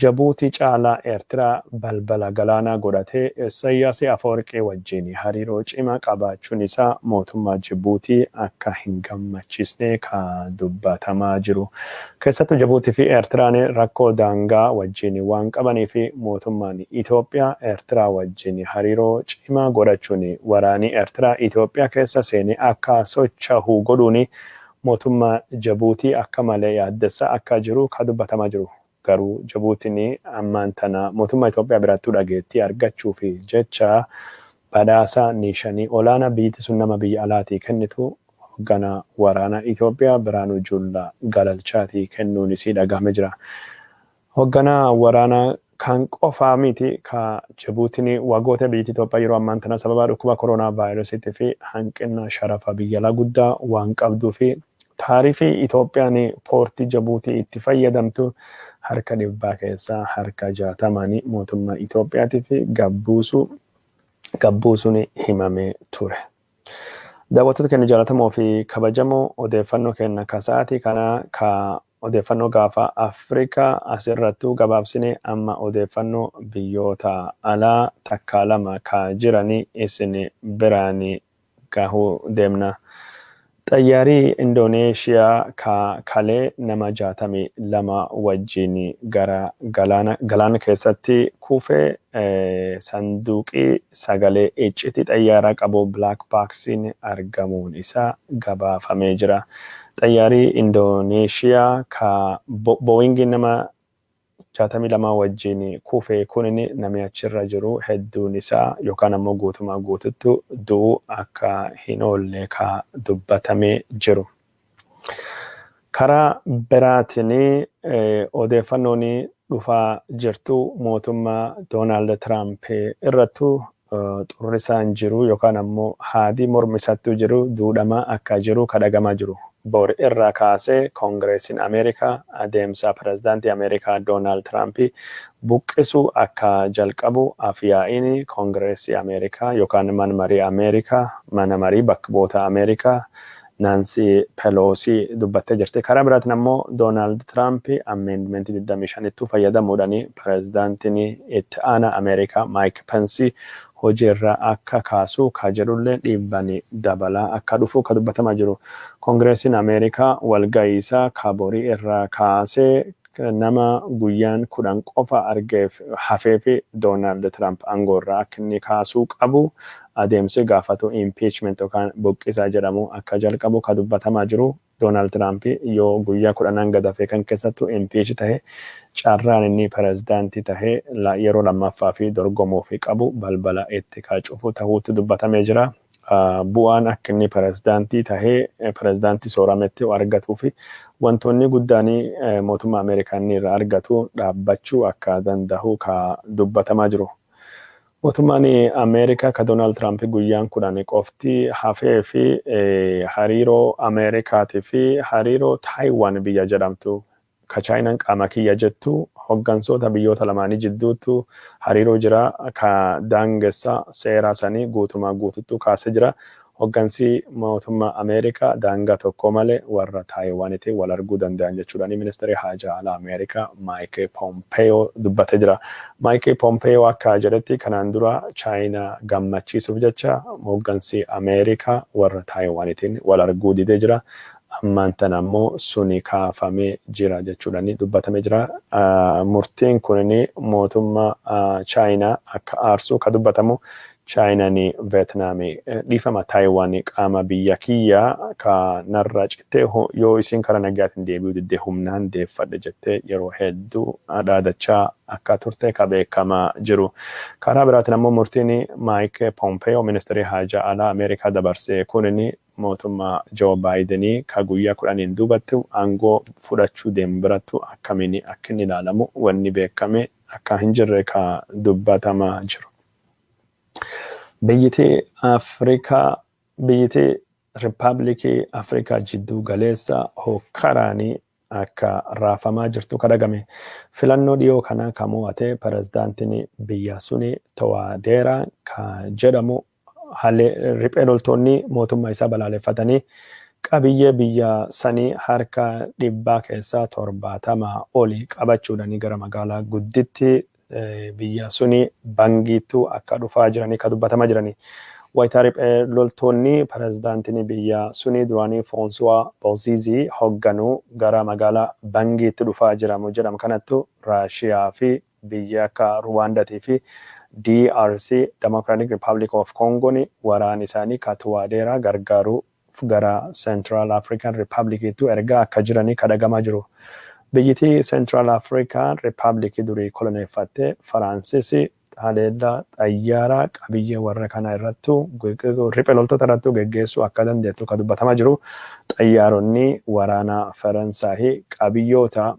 Speaker 2: Jabuutii caalaa Eertiraa balbala galaanaa godhatee Isaayyaas Afawarqee wajjin hariiroo cimaa qabaachuun isaa mootummaa Jibuutii akka hin gammachiisne ka dubbatamaa jiru. Keessattuu Jabuutii fi Eertiraan rakkoo daangaa wajjin waan qabanii fi mootummaan Itoophiyaa Eertiraa wajjin hariiroo cimaa godhachuun waraanii Eertiraa Itoophiyaa keessa seenee akka socho'u godhuun mootummaa Jabuutii akka malee yaaddessaa akka jiru ka dubbatamaa jiru. Garuu Jabuutiin ammaan tana mootummaa Itoophiyaa birattuu dhageettii argachuu fi jecha badhaasa niishanii olaanaa biyyatti sun nama biyya alaatii kennitu hoogganaa waraana Itoophiyaa Biraanuu Juullaa Galalchaatii kennuun isii dhagahame jira. Hoogganaa waraanaa kan qofaa miti ka Jabuutiin waggoota biyyi Itoophiyaa yeroo ammaan tana sababa dhukkuba koronaa vaayirasiitii fi hanqina sharafa biyya alaa guddaa waan qabduu fi taarifii Itoophiyaan poortii Jabuutii itti fayyadamtu harka 100 keessaa harka 60 mootummaa Itoophiyaatiif gabbuusuun himamee ture. Daawwattoota keenya jaallatamoo fi kabajamoo, odeeffannoo keenya ka sa'aatii kana ka odeeffannoo gaafa Afrikaa asirrattuu gabaabsine, amma odeeffannoo biyyoota alaa takkaa lama ka jiranii isin biraan gahuu deemna. Xayyaarii Indooneeshiyaa ka kalee nama 62 wajjin gara galaana keessatti kufee sanduuqii sagalee iccitii xayyaaraa qabu black boxiin argamuun isaa gabaafamee jira. Xayyaarii Indooneeshiyaa ka Boeing nama 62 wajjin kufee kunin namni achirra jiru hedduun isaa yookaan ammoo guutumaa guututtu du'uu akka hin oolle ka dubbatamee jiru. Karaa biraatiin odeeffannoon dhufaa jirtu mootummaa Doonaald Tiraamp irrattu xurrisaan jiru yookaan ammoo haadii mormisattuu jiru duudhamaa akka jiru kadhagamaa jiru. Bor irraa kaasee Koongireesiin Ameerikaa adeemsa pirezidaantii Ameerikaa Doonaald Tiraamp buqqisuu akka jalqabu afyaa'iin Koongireesii Ameerikaa yookaan mana marii Ameerikaa, mana marii bakka bu'oota Ameerikaa, Naansi Peloosii dubbattee jirti. Karaa biraatiin ammoo Doonaald Tiraamp amendmentii 25tti fayyadamuudhaan pirezidaantiin itti aanaa Ameerikaa Maayik Pensi hojiirra akka kaasu ka jedhullee dhiibban dabalaa akka dhufu ka dubbatamaa jiru. Koongireesiin Ameerikaa walga'iisaa ka borii irraa kaasee nama guyyaan 10 qofa argeef hafee fi Doonaald Tiraamp aangoorraa akka inni kaasuu qabu adeemsi gaafatu impeachment yookaan buqqisaa jedhamu akka jalqabu ka dubbatamaa jiru. Doonaald Tiraamp yoo guyyaa 10n gad hafee kan keessattuu impeach tahe, carraan inni pirezidaantii tahee yeroo lammaffaa fi dorgomuu fi qabu balbala itti ka cufu tahuutti dubbatamee jira. Bu'aan akka inni pirezidaantii tahee pirezidaantii soorametti argatuu fi wantoonni guddaan mootummaa Ameerikaa inni irraa argatu dhaabbachuu akka danda'u ka dubbatamaa jiru. Mootummaan Ameerikaa ka Doonaald Tiraamp guyyaan 10 qofti hafee fi hariiroo Ameerikaatii fi hariiroo Taayiwaan biyya jedhamtu ka Chaayinaan qaama kiyya jettu, hoggansoota biyyoota lamaanii jidduutu hariiroo jira ka daangessa seeraa sanii guutumaa guututtu kaasee jira. Hoggansi mootummaa Ameerikaa daangaa tokko malee warra Taayiwaanitiin wal arguu danda'an jechuudhaan ministeerri haajaa alaa Ameerikaa Maayik Pompeyoo dubbatee jira. Maayik Pompeyoo akka jedhetti, kanaan dura Chaayinaa gammachiisuuf jecha hoggansi Ameerikaa warra Taayiwaanitiin wal arguu didee jira. Ammaan tana ammoo suni kaafamee jira jechuudhaan dubbatamee jira. Murtiin kun mootummaa Chaayinaa akka aarsu ka dubbatamu, Chaayinaan Veetnaamii, dhiifama, Taayiwaan qaama biyya kiyyaa ka narra cittee yoo isin karaa nagaatiin deebi'uu diddee humnaan deeffadhe jettee yeroo hedduu dhaadachaa akka turte ka beekamaa jiru. Karaa biraatiin ammoo murtiin Maayik Pompeyoo ministeerri haajaa alaa Ameerikaa dabarsee kunin mootummaa Joo Baayidenii ka guyyaa 10n duubatti aangoo fudhachuu deemu birattu akkamiin akka inni ilaalamu wanni beekame akka hin jirre ka dubbatamaa jiru. Biyyiti Afrikaa, biyyiti Riippaabilikii Afrikaa Jidduu Galeessa hokkaraanii akka raafamaa jirtu kadhagame. Filannoo dhiyoo kana ka mo'ate pirezidaantiin biyya suni To'aadeeraa ka jedhamu Haalli riphee loltoonni mootummaa isaa balaaleffatanii qabiyyee biyya sanii harka 70% olii qabachuudhaan gara magaalaa gudditti biyya suni Bangiittuu akka dhufaa jiranii akka dubbatamaa jiranii. Wayitaa riphee loltoonni pirezidaantiin biyya suni duraanii Foonsuwaa Boziizii hoogganuu gara magaalaa Bangiitti dhufaa jiramu jedhamu kanattu Raashiyaa fi biyya akka Ruwaandaatii fi DRC, Democratic Republic of Congo, waraan isaanii Katuwaadeeraa gargaaruu gara Central African Republicittu ergaa akka jiranii kadhagamaa jiru. Biyyittii Central African Republic durii koloneeffatte Faransis haleellaa xayyaaraa qabiyyee warra kana irrattu, riphee loltoota irrattu geggeessuu akka dandeettu kan dubbatamaa jiru. Xayyaaronni waraana Faransaayii qabiyyoota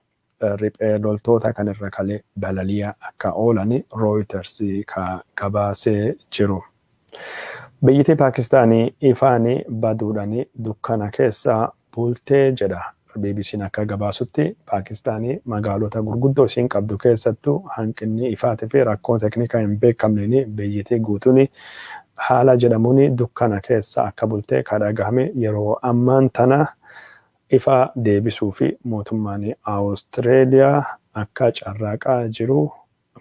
Speaker 2: riphee loltoota kanirra kalee balaliyaa akka oolan Reuters ka gabaasee jiru. Biyyittii Paakistaanii ifaan baduudhaan dukkana keessa bultee jedha. BBC'n akka gabaasutti Paakistaanii magaalota gurguddoo isiin qabdu keessattuu hanqinni ifaatii fi rakkoo teeknikaa hin beekamneen biyyittii guutuun haala jedhamuun dukkana keessa akka bultee kan dhagahame. Yeroo ammaan tana ifa deebisuu fi mootummaan Awustreeliyaa akka carraaqaa jiru,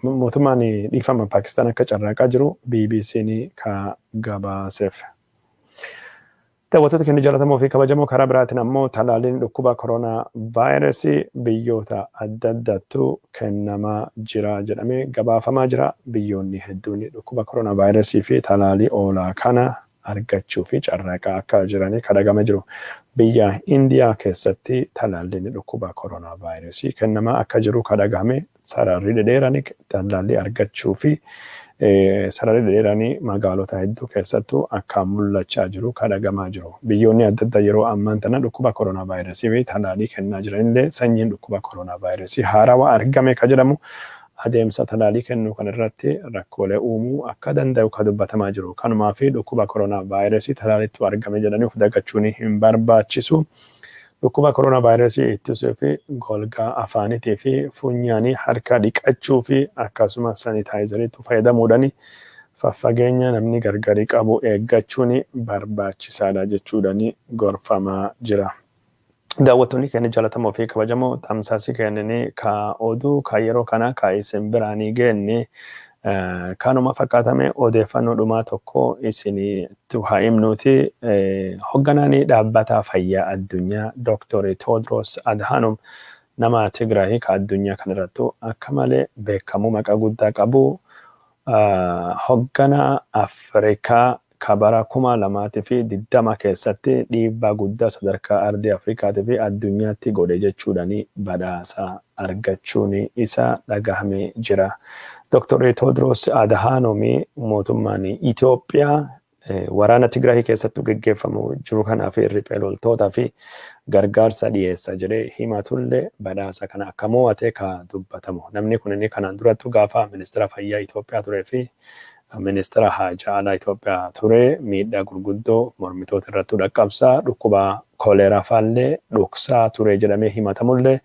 Speaker 2: mootummaan, dhiifama, Paakistaan akka carraaqaa jiru BBC'n ka gabaaseef. Daawwattoota keenya jaallatamoo fi kabajamoo, karaa biraatiin ammoo talaalliin dhukkuba koronaa vaayirasii biyyoota adda addaattu kennamaa jira jedhamee gabaafamaa jira. Biyyoonni hedduun dhukkuba koronaa vaayirasii fi talaalii oolaa kana argachuu fi carraaqaa akka jiranii kadhagama jiru. Biyya Indiyaa keessatti talaalliin dhukkuba koronaa vaayirasii kennamaa akka jiru kadhagame. Sararri dhedheeranii talaallii argachuu fi sararri dhedheeranii magaalota hedduu keessattuu akka mul'achaa jiru kadhagamaa jiru. Biyyoonni adda addaa yeroo ammaan tana dhukkuba koronaa vaayirasii fi talaallii kennaa jiranillee, sanyiin dhukkuba koronaa vaayirasii haarawaa argame ka jedhamu adeemsa talaalii kennuu kan irratti rakkoolee uumuu akka danda'u ka dubbatamaa jiru. Kanumaa fi dhukkuba koronaa vaayirasii talaaliitu argame jedhanii of dagachuun hin barbaachisu. Dhukkuba koronaa vaayirasii ittisuu fi golgaa afaaniitii fi funyaanii harka dhiqachuu fi akkasumas sanitaayizariitti fayyadamuudhaan faffageenya namni gargarii qabu eeggachuun barbaachisaadha jechuudhaan gorfamaa jira. Daawwattoonni keenya jaallatamoo fi kabajamoo, tamsaasii keenyanii ka oduu ka yeroo kana ka isin biraanii geenne kanuma fakkaatame. Odeeffannoo dhumaa tokko isinitti haa himnuuti. Hoogganaan dhaabbata fayyaa addunyaa Dr. Tewodros Adhanom nama Tigraay ka addunyaa kanarrattu akka malee beekamu, maqaa guddaa qabu, hoogganaa Afrikaa ka bara 2020 keessatti dhiibbaa guddaa sadarkaa ardii Afrikaatii fi addunyaatti godhe jechuudhaan badhaasa argachuun isa dhagahamee jira. Dr. Tewodros Adhanom mootummaan Itoophiyaa waraana Tigraay keessattuu geggeeffamu jiru kanaa fi riphee loltootaa fi gargaarsa dhiyeessa jedhee himatullee badhaasa kana akka mo'ate ka dubbatamu. Namni kun inni kanaan durattu gaafa ministeera fayyaa Itoophiyaa turee fi ministeera haajaa alaa Itoophiyaa ture miidhaa gurguddoo mormitoota irratti dhaqqabsaa, dhukkuba koleeraa faallee dhoksaa ture jedhamee himatamullee,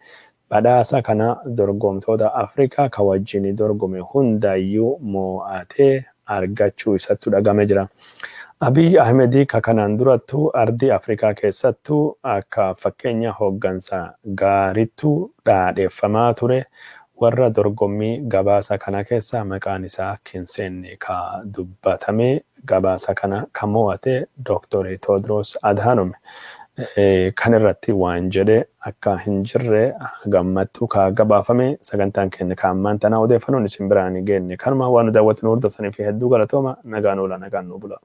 Speaker 2: badhaasa kana dorgomtoota Afrikaa ka wajjin dorgome hundayyuu mo'atee argachuu isattu dhagame jira. Abiy Ahmedii ka kanaan durattu ardii Afrikaa keessattuu akka fakkeenya hooggansa gaarittu dhaadheeffamaa ture, warra dorgommii gabaasa kana keessa maqaan isaa hin seenne ka dubbatame, gabaasa kana ka mo'ate Dr. Tewodros Adhanom kan irratti waan jedhe akka hin jirre gammattuu ka gabaafame. Sagantaan keenya ka ammaan tanaa odeeffannoon isin biraan geenne kanuma. Waan nu daawwattu nu hordoftanii fi hedduu galatooma. Nagaan oola, nagaan nu bula.